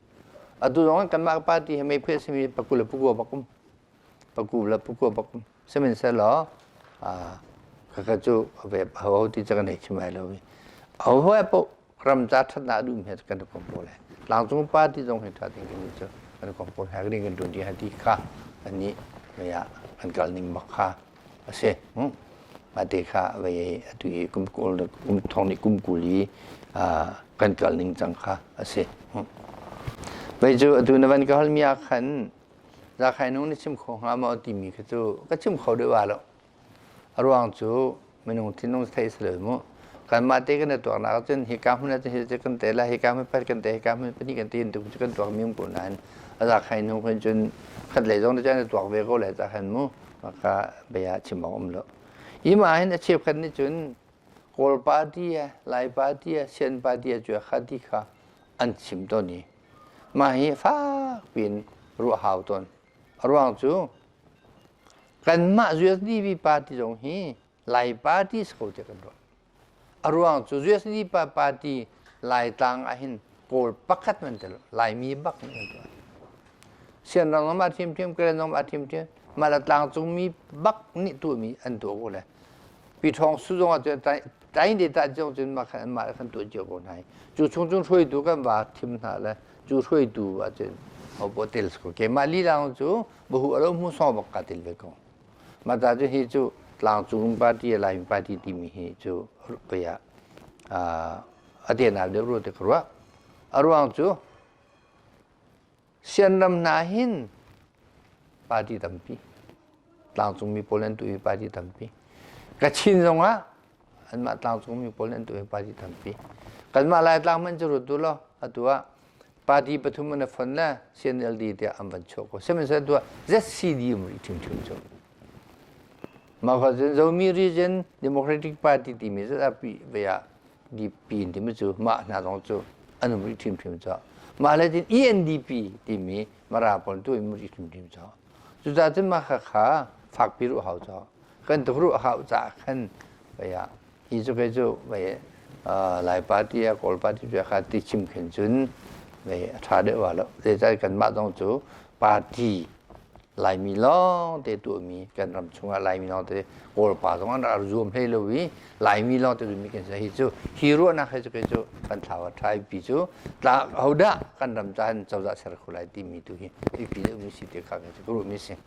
Atu zong kanmah party he meiphu a simi paku le pakua bak um. Paku le pakua bak um. Sihmanhsehlaw khakha cu ve ho ti cu kan hei chim lai lo i ho poh ram ca ṭhatnak a duhmi he kan i kom ko lai. Tlangcung party zong hi ṭha tein kan i cu kan i kom ko lai. Kan ṭuan ṭi ti kha annih mei ah kan kal ning bak kha a si. Mah te kha vei atu i kum kul kum thong nih kum 20 i kan kal ning cang kha a si. Vei cu atu na van ka halmi ah khan Zakhai nung na chim kho hnga maw timi kha cu ka chim kho deuh wa lo. A ruang cu minung thinlung theih si lo mu. Kanmah te kan i tuaknak cun hika hmun ah cun hi kan te la hika hmun pat kan te hika hmun pahnih kan te in tu kan tuak mi um ko nain a zakhai nung khan cun khat lei zong cun tuak ve ko le zakhan mu maka bia chim awk um lo. Hi ma hin a cheukhat nih cun Kawl party a Lai party a Sian party a cu kha ti kha an chim tawn i mah hi fak piin ruah hau tawn. A ruang cu kanmah USDP party zong hi Lai party si ko tiah kan ruah. A ruang cu USDP party Laitlang ah hin Kawl pakhat man tel Laimi bak nih kan tuah. Sianrang zong a ṭhiamṭhiam, Karen zong a ṭhiamṭhiam. Mah le tlangcungmi bak nih tuahmi an tuah ko le. Pi Thawng Su zong ah cun tain te ta zong cun mah khan anmah kan tuah cio ko hna i cu chung cun hruaitu kan va thim hna le cu hruaitu ah cun hopo tel ko. Keimah lila cu bahu alo hmu song bak ka tel ve ko. Mah ta cu hi cu tlangcung party Laimi party timi hi cu kaya a te deuh rua te ka ruah. A ruang cu Sianram hna hin party tampi tlangcungmi pawl an tuah i party tampi. Kachin zongah anmah tlangcungmi pawl an tuah i party tampi. Kanmah Laitlang hmanh cu ruat u law atu ah party pathum an i fon le CNLD tiah an van chuah ko. Sihmanhsehlaw atu ah ZCD um rih ṭhiamṭhiam cu. Mah kha cun Zomi Region Democratic Party timi ZRP ve ah DP timi cu mah hna zong cu an um rih ṭhiamṭhiam caah mah le tin ENDP timi Mara pawl tu in rih ṭhiamṭhiam caah cucaah cun mah kha fakpi ruah hau caah kan tuk ruah hau caah khan vei ah hi cu kei cu vei Lai party a Kawl party cu kha ti chim khin cun vei a ṭha deuh wa lo zeicah kanmah zong cu party Laimi lawngte tuahmi kan ram chungah Laimi lawngte Kawlpa zong an rak zuam hlei lo i Laimi lawngte zuammi kan si hi cu hi ruahnak he cu kei cu kan thlau a ṭha pi cu tla hodah kan ram cahan cozah ser kho lai timi tu hi mipi deuhmi si te kha cu ka ruahmi si.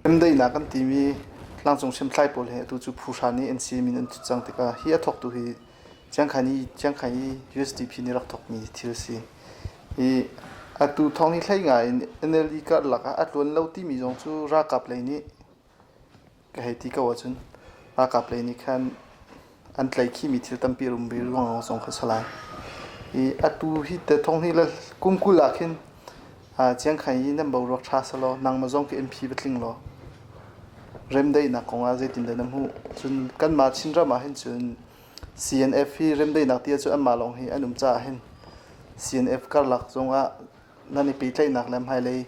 Remdaihnak kan timi tlangcung hriamtlai pawl hi atu cu phu hra nih NC min an thut cang tikah hi a thawktu hi Chiangkhai i Chiangkhai i USDP nih rak thawkmi thil si. Hi atu thawng hi hlei ngai in NLD karlak ah a tluan lo timi zong cu ralkap lei nih ka hei ti ko ahcun ralkap lei nih khan an tlaihkhihmi thil tampi a um ve ruang zong kha si lai. Hi atu hi te thawng hi le kum 20 ah khin Chiangkhai i nan boruak ṭha selaw nangmah zong khi MP va tling law remdaihnak kong ah zeitindah na hmuh? Cun kanmah Chinram ah hin cun CNF hi remdaihnak ti ahcun anmah lawng hi an um caah hin CNF karlak zongah nan i pehtlaihnak le hmailei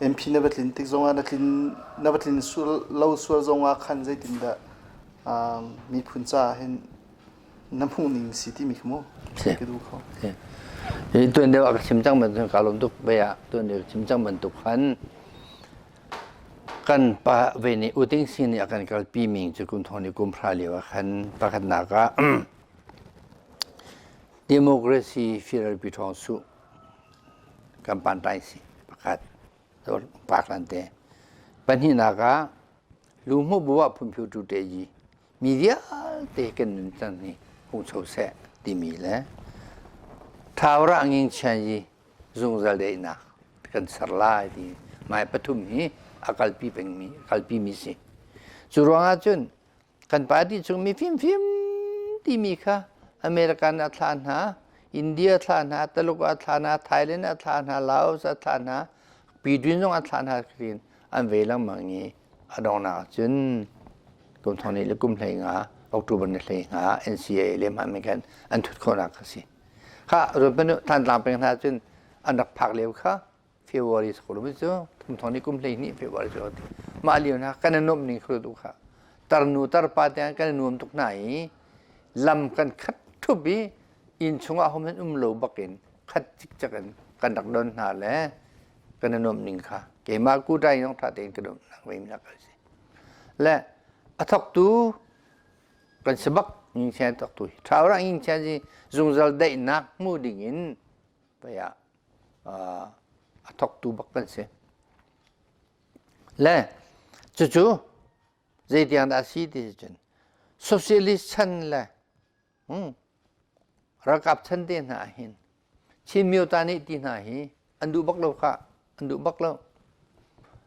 MP na va tlin tik zongah na tlin na va tlin sual lo sual zongah khan zeitindah miphun caah hin na hmuh ning si timi kha mu ka duh kho. Tuan deuh ah ka chim cang bantuk ka lawm tuk ve ah tuan deuh chim cang bantuk khan kan pa ve nih uting sin nih a kan kalpi mi cu kum thong ni kum hra lio ah khan pakhatnak ah democracy firalpi thawng su kan pan tai si pakhat paklan te pahnihnak ah. Luhmu bu ah phunphiu tu te yi mi vialte kan nun cang hi hungcho seh timi le Thawra nging chian yi zungzal daihnak kan ser lai ti mai pathum hi a kalpi pengmi kalpi mi si. Cu ruangah cun kan party chung mi fimfim timi kha American a thlah hna, India thlah hna, Taluk a thlah hna, Thailand a thlah hna, Laos a thlah hna, Pidwin zong a thlah hna khin an ve lengmang i a donghnak cun kum thong nih le kum 15 October ni 15 NCAA le hmanh khan an thut khawhnak kha si. Kha ruan Thantlang peng hna cun an rak phak lio kha February sakul mi cu kum thong nih kum 12 February cu mah lio hna kan i nuamh ning khru tu kha tarnu tarpa te kan i nuam tuk hna i lam kan khat thup i inn chungah hom um lo bakin khat cikcek in kan rak don hna le kan i nuamh ning kha keimah kutai zong ṭha tein ka nuamh ve mi nak si le a thawktu kan si bak ngingchian thawktu hi ṭha ngingchian hi zungzal daihnak hmu ding in pei ah a thawktu bak kan si le cucu zeitiang dah a si ti cun socialist chan le Ralkap chan te hna ahhin Chin Myota nih ti hna hi an duh bak lo khah, an duh bak lo.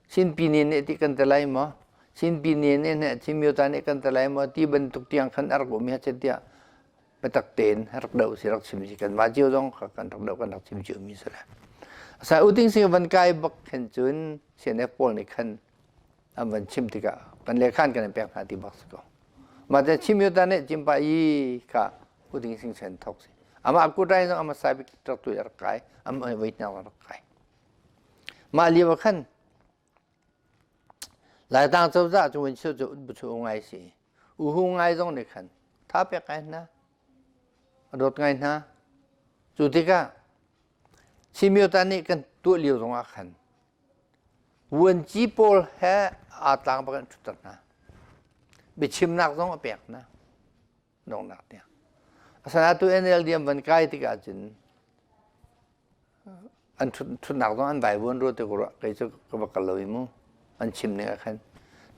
Chin Pyine nih ti kan ti lai maw? Chin Pyine nih nih Chin Myota nih kan ti lai maw? Ti bantuk tiang khan a rak um hi tiah biatak tein rak doh si rak chim si kan mah cio zong kha kan rak doh kan rak chim cio mi si le. Sai uting sing van kai bak khin cun CNF pawl nih khan an van chim tikah kan le khan kan in pek hna ti bak si ko. Mah te chim yuta nih cimpa i kha uding sing sen thok si. Ama kutai zong ama sai bik rak tu rak kai ama wait na rak kai. Mah lio khan Laitang cozah cu win chu cu bu chu ngai si. Uhu ngai zong nih khan tha pek ngai hna. Dawt ngai hna. Cu tikah Simyota nih kan tuah lio zong ah khan Vuanci pawl he aa tlang bak in ṭhutter hna. Biachimnak zong a pek hna. Donghnak tiang. Asinain tu NLD an van kai tikah cun an ṭhutnak zong an vaivuan rua te ko rua. Kei cu ka va kal lo i mu. An chim ning ah khan.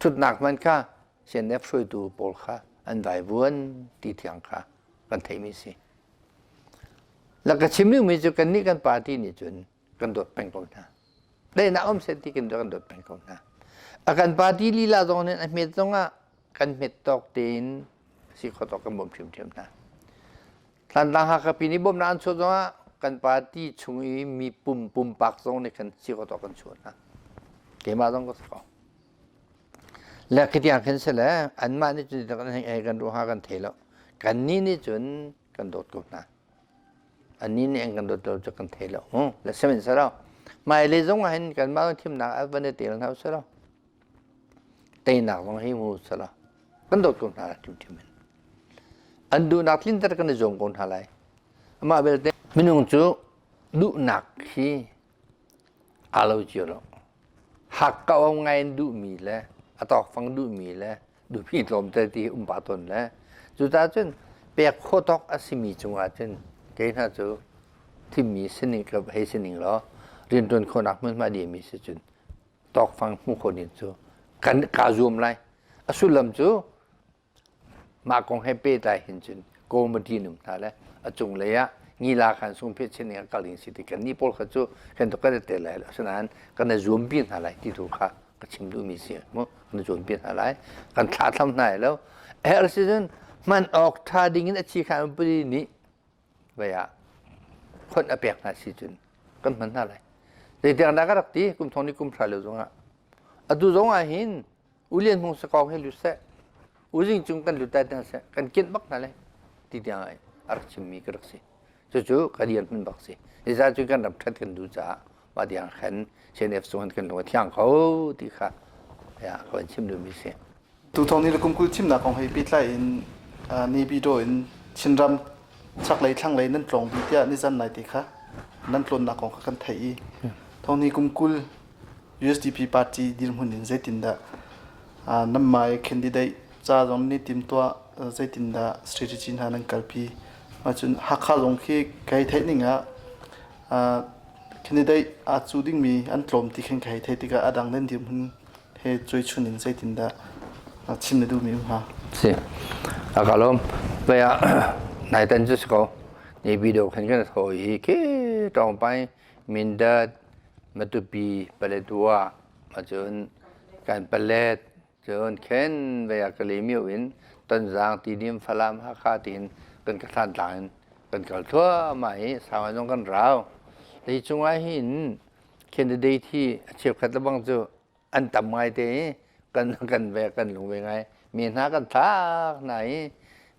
Ṭhutnak hmanh kha CNF hruaitu pawl kha an vaivuan ti thiang kha kan theihmi si. La ka chim dingmi cu kannih kan party nih cun kan dawt peng ko hna. Daihnak um seh ti kan kan dawt peng ko hna. A kan party lila zong nih a hmet zongah kan hmet tawk tein si kho tawk kan bawm ṭhiamṭhiam hna. Thantlang Hakha pi nih bawmhnak an chuah zongah kan party chung i mi pum pumpak zong nih khan si kho tawk kan chuah hna. Keimah zong ka si ko. Le khitiang khin si le anmah nih cun kan hei kan ruah kan thei lo. Kannih nih cun kan dawt ko hna. Annih nih an kan dawt lo cu kan thei lo. Le sihmanhsehlaw hmailei zong ah hin kanmah thimnak ah van i tel hna usih law teinak zong hi hmu usih law kan dawt ko hna lai ṭhiamṭhiam in. An duhnak tlinter kan i zuam ko hna lai. Amah belte minung cu duhnak hi aa lo cio lo. Hakkau ngai in duhmi le a tawkfang duhmi le duhmi tlawmte ti um pah tawn le cucaah cun pek khawh tawk a simi cungah cun kei hna cu thimmi sining ka hei sining law rianṭuan khawhnak hmunhma dihmi si cun tawkfang hmuh khawh ding cu kan kaa zuam lai. A sullam cu Mah kong he pehtlai hin cun committee num hna le a cunglei ah ngila khan sungphiat sin a kal ding si ti kan nih pawl kha cu kan tuk kan i tel lai lo asinain kan i zuampi hna lai ti tu kha ka chim duhmi si mu kan i zuampi hna lai kan thlahthlam hna lai lo a herh si cun hman awk ṭha ding in a chi khan puli nih vei ah khonh a pek hna si cun kan hman hna lai zeitiang dah ka rak ti kum thong ni kum hra lio zongah atu zong ah hin U Lian Hmung sakawng hi lut seh U Zing Cung kan lut lai hna seh kan kinh bak hna le ti tiang a rak chimmi ka rak si cucu ka dir hmun bak si Zeicah cu kan ram ṭhat kan duh caah mah tiang khan CNF cung kan lung a thiang kho ti kha ya ka van chim duhmi si. Tuthawng ni le kum 20 thimnak kong he pehtlai in Naypyidaw in Chinram chaklei thlanglei nan tlawng dih tiah nizan nai te kha nan tlawnnak kong kha kan theih i thawng ni kum 20 USDP party dirhmun in zeitindah nanmah i candidate ca zong nih timtuah zeitindah strategy hna nan kalpi cun Hakha zong khi ka hei theih ning ah candidate aa cu dingmi an tlawm ti khin ka hei theih tikah a dang nan dirhmun he cuaichun in zeitindah? Chim na duhmi um hnga? Si. A ka lawm. Vai ah nai tan cu si ko. Ni video khan kan tho i ke tawng pai Mindat Matupi Paletwa cun kan palet cun khen vai ah Kalaymyo in Tonzang Tidim Falam Hakha tiin kan ka thlan tlang in kan kal thluahmah i sau zong kan rau. Hi chungah hin candidate hi a cheukhat lebang cu an tam ngai te i kan kan ve kan lung ve ngai mi hna kan thlak hna i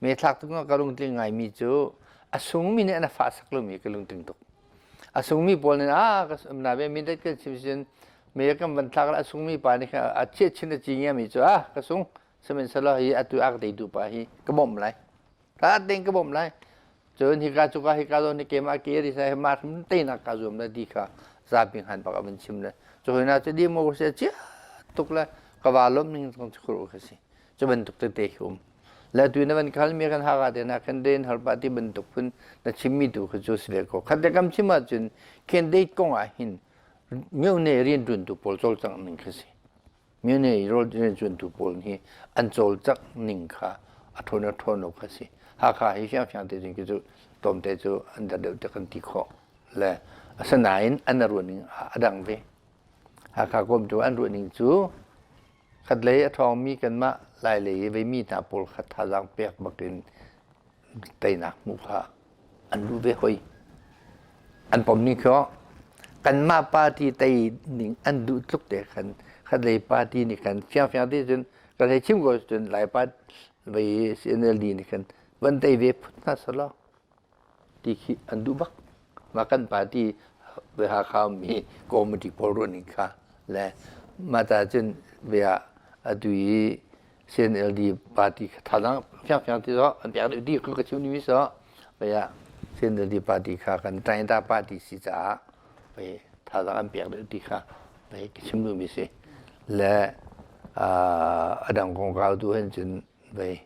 me thlak tuk ka lungtling ngai mi cu a sungmi nih an a fah sak lomi ka lungtling tuk a sungmi pawl nih a ka na ve mi dat kan chim sin me kan van thlak a sungmi pa nih a chiah chin a ci ngia mi cu a ka sung sihmanhsehlaw hi atu a ka teitu pa hi ka bawmh lai ta tein ka bawmh lai Cun hika cuka hika zawn hi keimah ke ri sai ma hrim teinak ka zuam le ti kha zapi han bak a van chim le cu hoi cu democracy a chia tuk le ka va lom ning zong cu khuru kha si cu bantuk tete khi um le tu na van khal mi kan haka te na kan den har pa ti bantuk phun na chim mi tu kha cu si ve ko khat le kam chim ahcun candidate kong ah hin myone rian tuan tu pawl cawlcangh ning kha si Myone rianṭuantu pawl nih an cawlcangh ning kha a ṭhawn a ṭhawn awk a si. Hakha hi fiangfiang te cun khi cu tlawmte cu an der deuh tiah kan ti khawh. Le asinain an ruah ning a dang ve. Hakha kawmtu an ruah ning cu khatlei a ṭhawngmi kanmah Lailei i veimi hna pawl kha thazaang pek bakin teinak hmuh kha an duh ve hoi. An pom ning khi kanmah party tei ning an duh tluk te khan khatlei party nih khan fiangfiang te cun kan hei chim ko cun Lai party vei CNLD nih khan van tei ve phut hna selaw ti khi an duh bak. Mah kan party ve Hakha mi committee pawl ruah ning kha le mah ta cun ve ah atu i CNLD party thazaang fiangfiang ti so an pek deuh ti ka chim mi so vaya CNLD party kha kan China party si caah vei thazaang an pek deuh ti kha vei ka chim duhmi si le a dang kongkau tu hin cun vei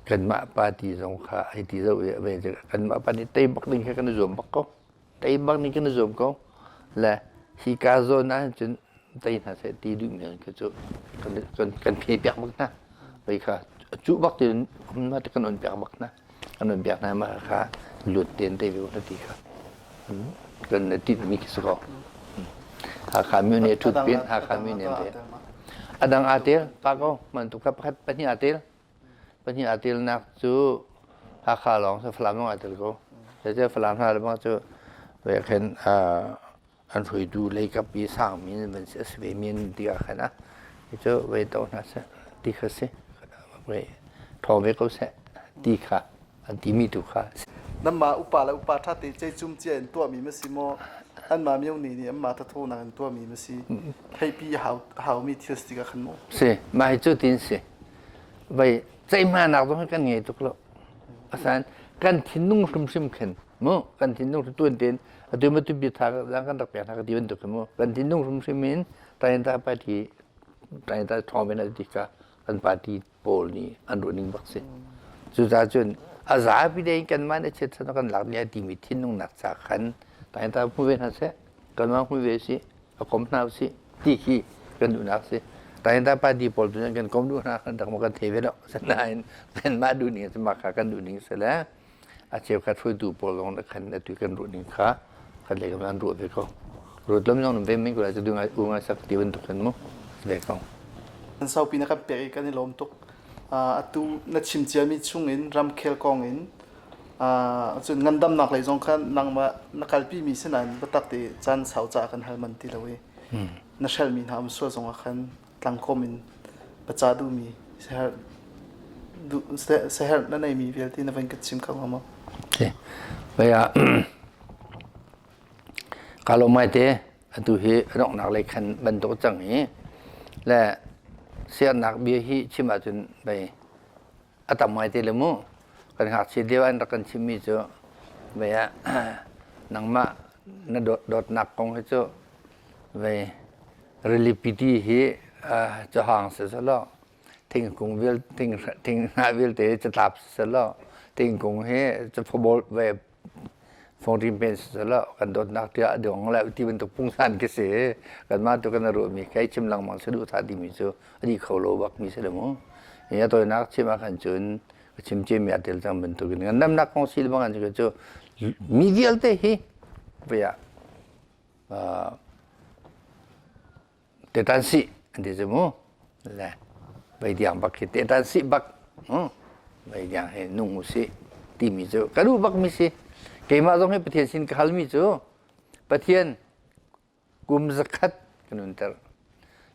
kanmah party zong kha hei ti zoh i vei kanmah party tei bak ding kha kan i zuam bak ko tei bak nih kan i zuam ko le hi ka zawn ah cun tei hna seh ti duhmi kha cu kan kan phe piak bak hna vei kha cuh bak tin um kan on piak bak hna kan on piak hna ma kha lut ten te ve na ti kha kan na ti mi khi ko Hakha mi ne thut pin Hakha mi ne te adang atel pa ko man tu kha pakhat pahnih atel Pahnih aa telnak cu Hakha lawng si Falam lawng aa tel ko. Zeicah Falam hna le bang cu ve khin an hruaitu leikap i sangmi an si a si ve mi ti ah khan ah cu ve to hna seh ti kha si ve ṭhawng ve ko seh ti kha an timi tu kha Nanmah upa le upa ṭha te ceicum cia in tuahmi ma si maw anmah myo nih nih anmah thathonak in tuahmi ma si theihpi a haumi thil si tikah khan maw Si mah hi cu tin si vai ceihmainak zong hi kan ngei tuk lo asan kan thinlung hrimhrim khin mu kan thinlung tuan tein atu ma tu bi tha kan rak pek hna ka ti bantuk mu kan thinlung hrimhrim in tainta party tainta thawng ven ti ka kan party pawl nih an ruah ning bak si cucaah cun a zapi tein kanmah nih chiat kan lak nia timi thinlung nak ca khan tainta hmu ve hna seh kanmah hmu ve si a kom hna usih ti khi kan duhnak si Tainta party pawl tu kan kom duh hna kan rak kan thei ve lo asinain kanmah duh ning mah kha kan duh ning si le a cheukhat hruaitu pawl zong khan atu kan ruah ning kha kan lei kan ruah ve ko ruat lam zong ve men ko lai cu ngai u ngai sak ti bantuk khan mu ve ko An saupi na kan pek i kan i lawm tuk. Atu na chim ciami chungin ramkhel kong in cun ngandamnak lei zong kha nangmah na kalpimi si nain biatak te caan sau caah kan hal man ti lo i na hrelmi hna um sual zongah khan tlangkawm in paca duhmi siaherh na neimi vialte na van kan chim kho hnga maw? Vaya ka lawm ngai te atu hi donghnak lei khan bantuk cang hi le siarnak bia hi chim ahcun vei a tam ngai te le mu kan ngakchia lio an rak kan chimmi cu vei ah nangmah na dawtnak kong hi cu vei rili piti hi cahang si selaw thingkung vial thing thing hnah vialte catlap si selaw thingkung hi cafabol ve. Fongrim pen sisala kan dawtnak tiah a dong lai ti bantuk pungsan khi si. Kanmah tu kan ruahmi kai chim lengmang saduh thah timi cu a dih kho lo bak mi si lo mu. Hi a tawinak chim ah khan cun ka chim ciami a tel cang bantukin ngandamnak kong si bang an cu mi vialte hi vaya tetan si an ti cu mu le vei diang bak hi tetan si bak vei diang hi nung u si timi cu ka duh bak mi si keimah zong hi Pathian sin ka halmi cu Pathian kum zakhat ka nunter.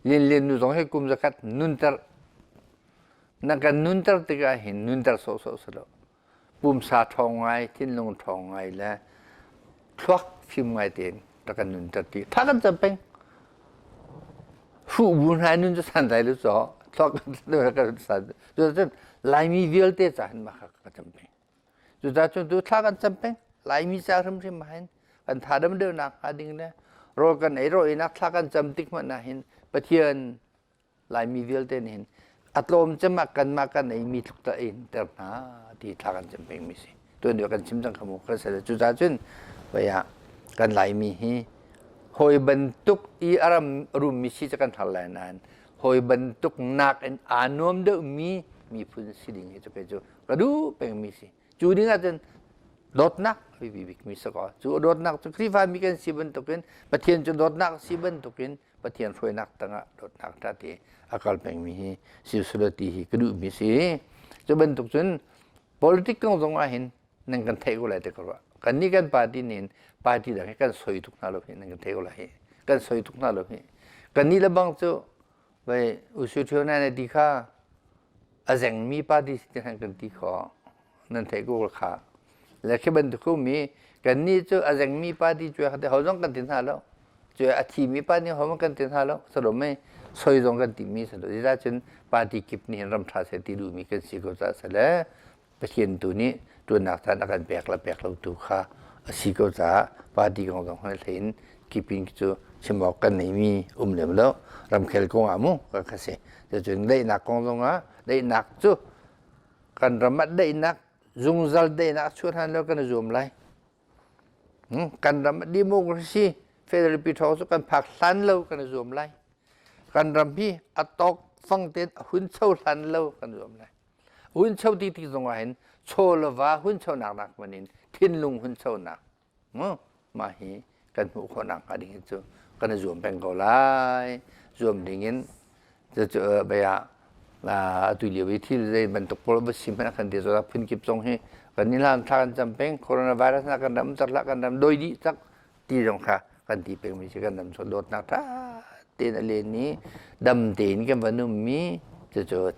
Lianlian nu zong hi kum zakhat nunter. Na kan nunter tikah hin nunter sawhsawh si lo. Pumsa ṭhawng ngai, thinlung ṭhawng ngai le thluak fim ngai tein rak kan nunter ti. Tha kan cam peng. Hruh bu hna nun cu san lai lu caw. Thluak kan san. Cucun Laimi vialte ca hin mah kha ka cam peng. Cucaah cun tu thla kan cam peng. Laimi ca hrimhrim ah hin kan tha dam deuhnak hnga ding le rawl kan ei rawl einak thla kan cam tik hmanh ah hin Pathian Laimi vialte nih hin a tlawm cem ah kanmah kan eimi tluk ta ein ter hna ti thla kan cam pengmi si. Tuan deuh kan chim cang kha mu kan sel. Cucaah cun vei ah kan Laimi hi hawi bantuk i a ram rummi si cu kan har lai nain hawi bantuk nak in aa nuam deuhmi miphun si ding hi cu kei cu ka duh pengmi si cu ding ahcun dawtnak a biapi bikmi si ko cu dawtnak cu Khrihfa mi kan si bantukin Pathian cu dawtnak si bantukin Pathian hruainak tangah dawtnak ṭha te a kal pengmi hi si sula ti hi ka duhmi si cu bantuk cun politic kong zong ah hin nan kan theih ko lai te ka ruah kan nih kan party nih party dang hi kan soi tuk hna lo hi nan kan theih ko lai hi kan soi tuk hna lo hi kan nih le bang cu Vei usu ṭhio na ti kha a zengmi party si ti kan ti kho nan theih ko kha le khi bantuk mi kannih cu a zengmi party cu kha ho zong kan ti hna lo cu a thimi party ho kan ti hna lo salo mei soi zong kan ti mi salo cun party kip nih ram ṭha seh ti duhmi kan si ko ca sale Pathian tu nih ṭuannak caan a kan pek le pek lo tu kha a si ko caah party kong zong hna hlei in kipin cu chim awk kan neimi um lem lo ramkhel kong ah mu ka kha si cucun daihnak kong zong ah daihnak cu kan ram ah daihnak zungzal daihnak chuah hlan lo kan i zuam lai kan ram ah democracy federal pi thawng cu kan phak hlan lo kan i zuam lai kan ram hi a tawk fang tein a hun cho hlan lo kan zuam lai Huncho ti tik zong ah hin chaw le va hunchonak nak hmanh in thinlung hunchonak mah hi kan hmuh khawhnak hnga ding cu kan i zuam peng ko lai. Zuam ding in cucu bia atu lio i thil zei bantuk pawl va si hmanh kan ti zawtnak phunkip zong hi kan i hlan thla kan cam peng coronavirus na kan ram tar hlah kan ram doi dih tak ti zong kha kan ti pengmi si kan ram cu dawtnak ṭha tein a len i dam tein kan va nummi cucu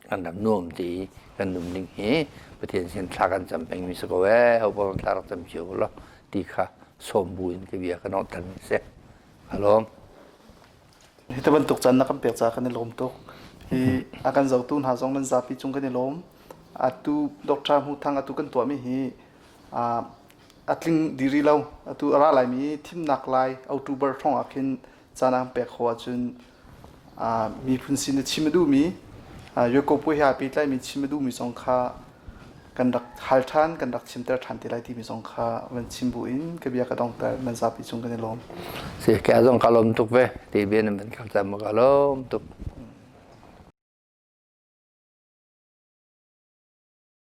kan ram nuam ti kan num ding hi Pathian sin thla kan cam pengmi si ko ee ho paoh thla rak cam cio law ti kha sawm bu in ka bia ka nolh mi si alawm Hi te bantuk caan na kan pek ca kan i lawm tuk. Hi a kan zotu hna zong nan zapi cung kan i lawm. Atu Dr. Hmu Thang atu kan tuahmi hi a tling dih rih lo. Atu a ra laimi thimnak lai October hrawng ah khin caan an pek khawh ahcun miphun sin i chim a duhmi Yakob he aa pehtlaimi chim a duhmi zong kha kan rak hal ṭhan, kan rak chimter ṭhan te lai timi zong kha van chim bu in ka bia ka dongter nan zapi cung kan i lawm. Si, ka zong ka lawm tuk ve. Ti bia nan van ka cam ka lawm tuk.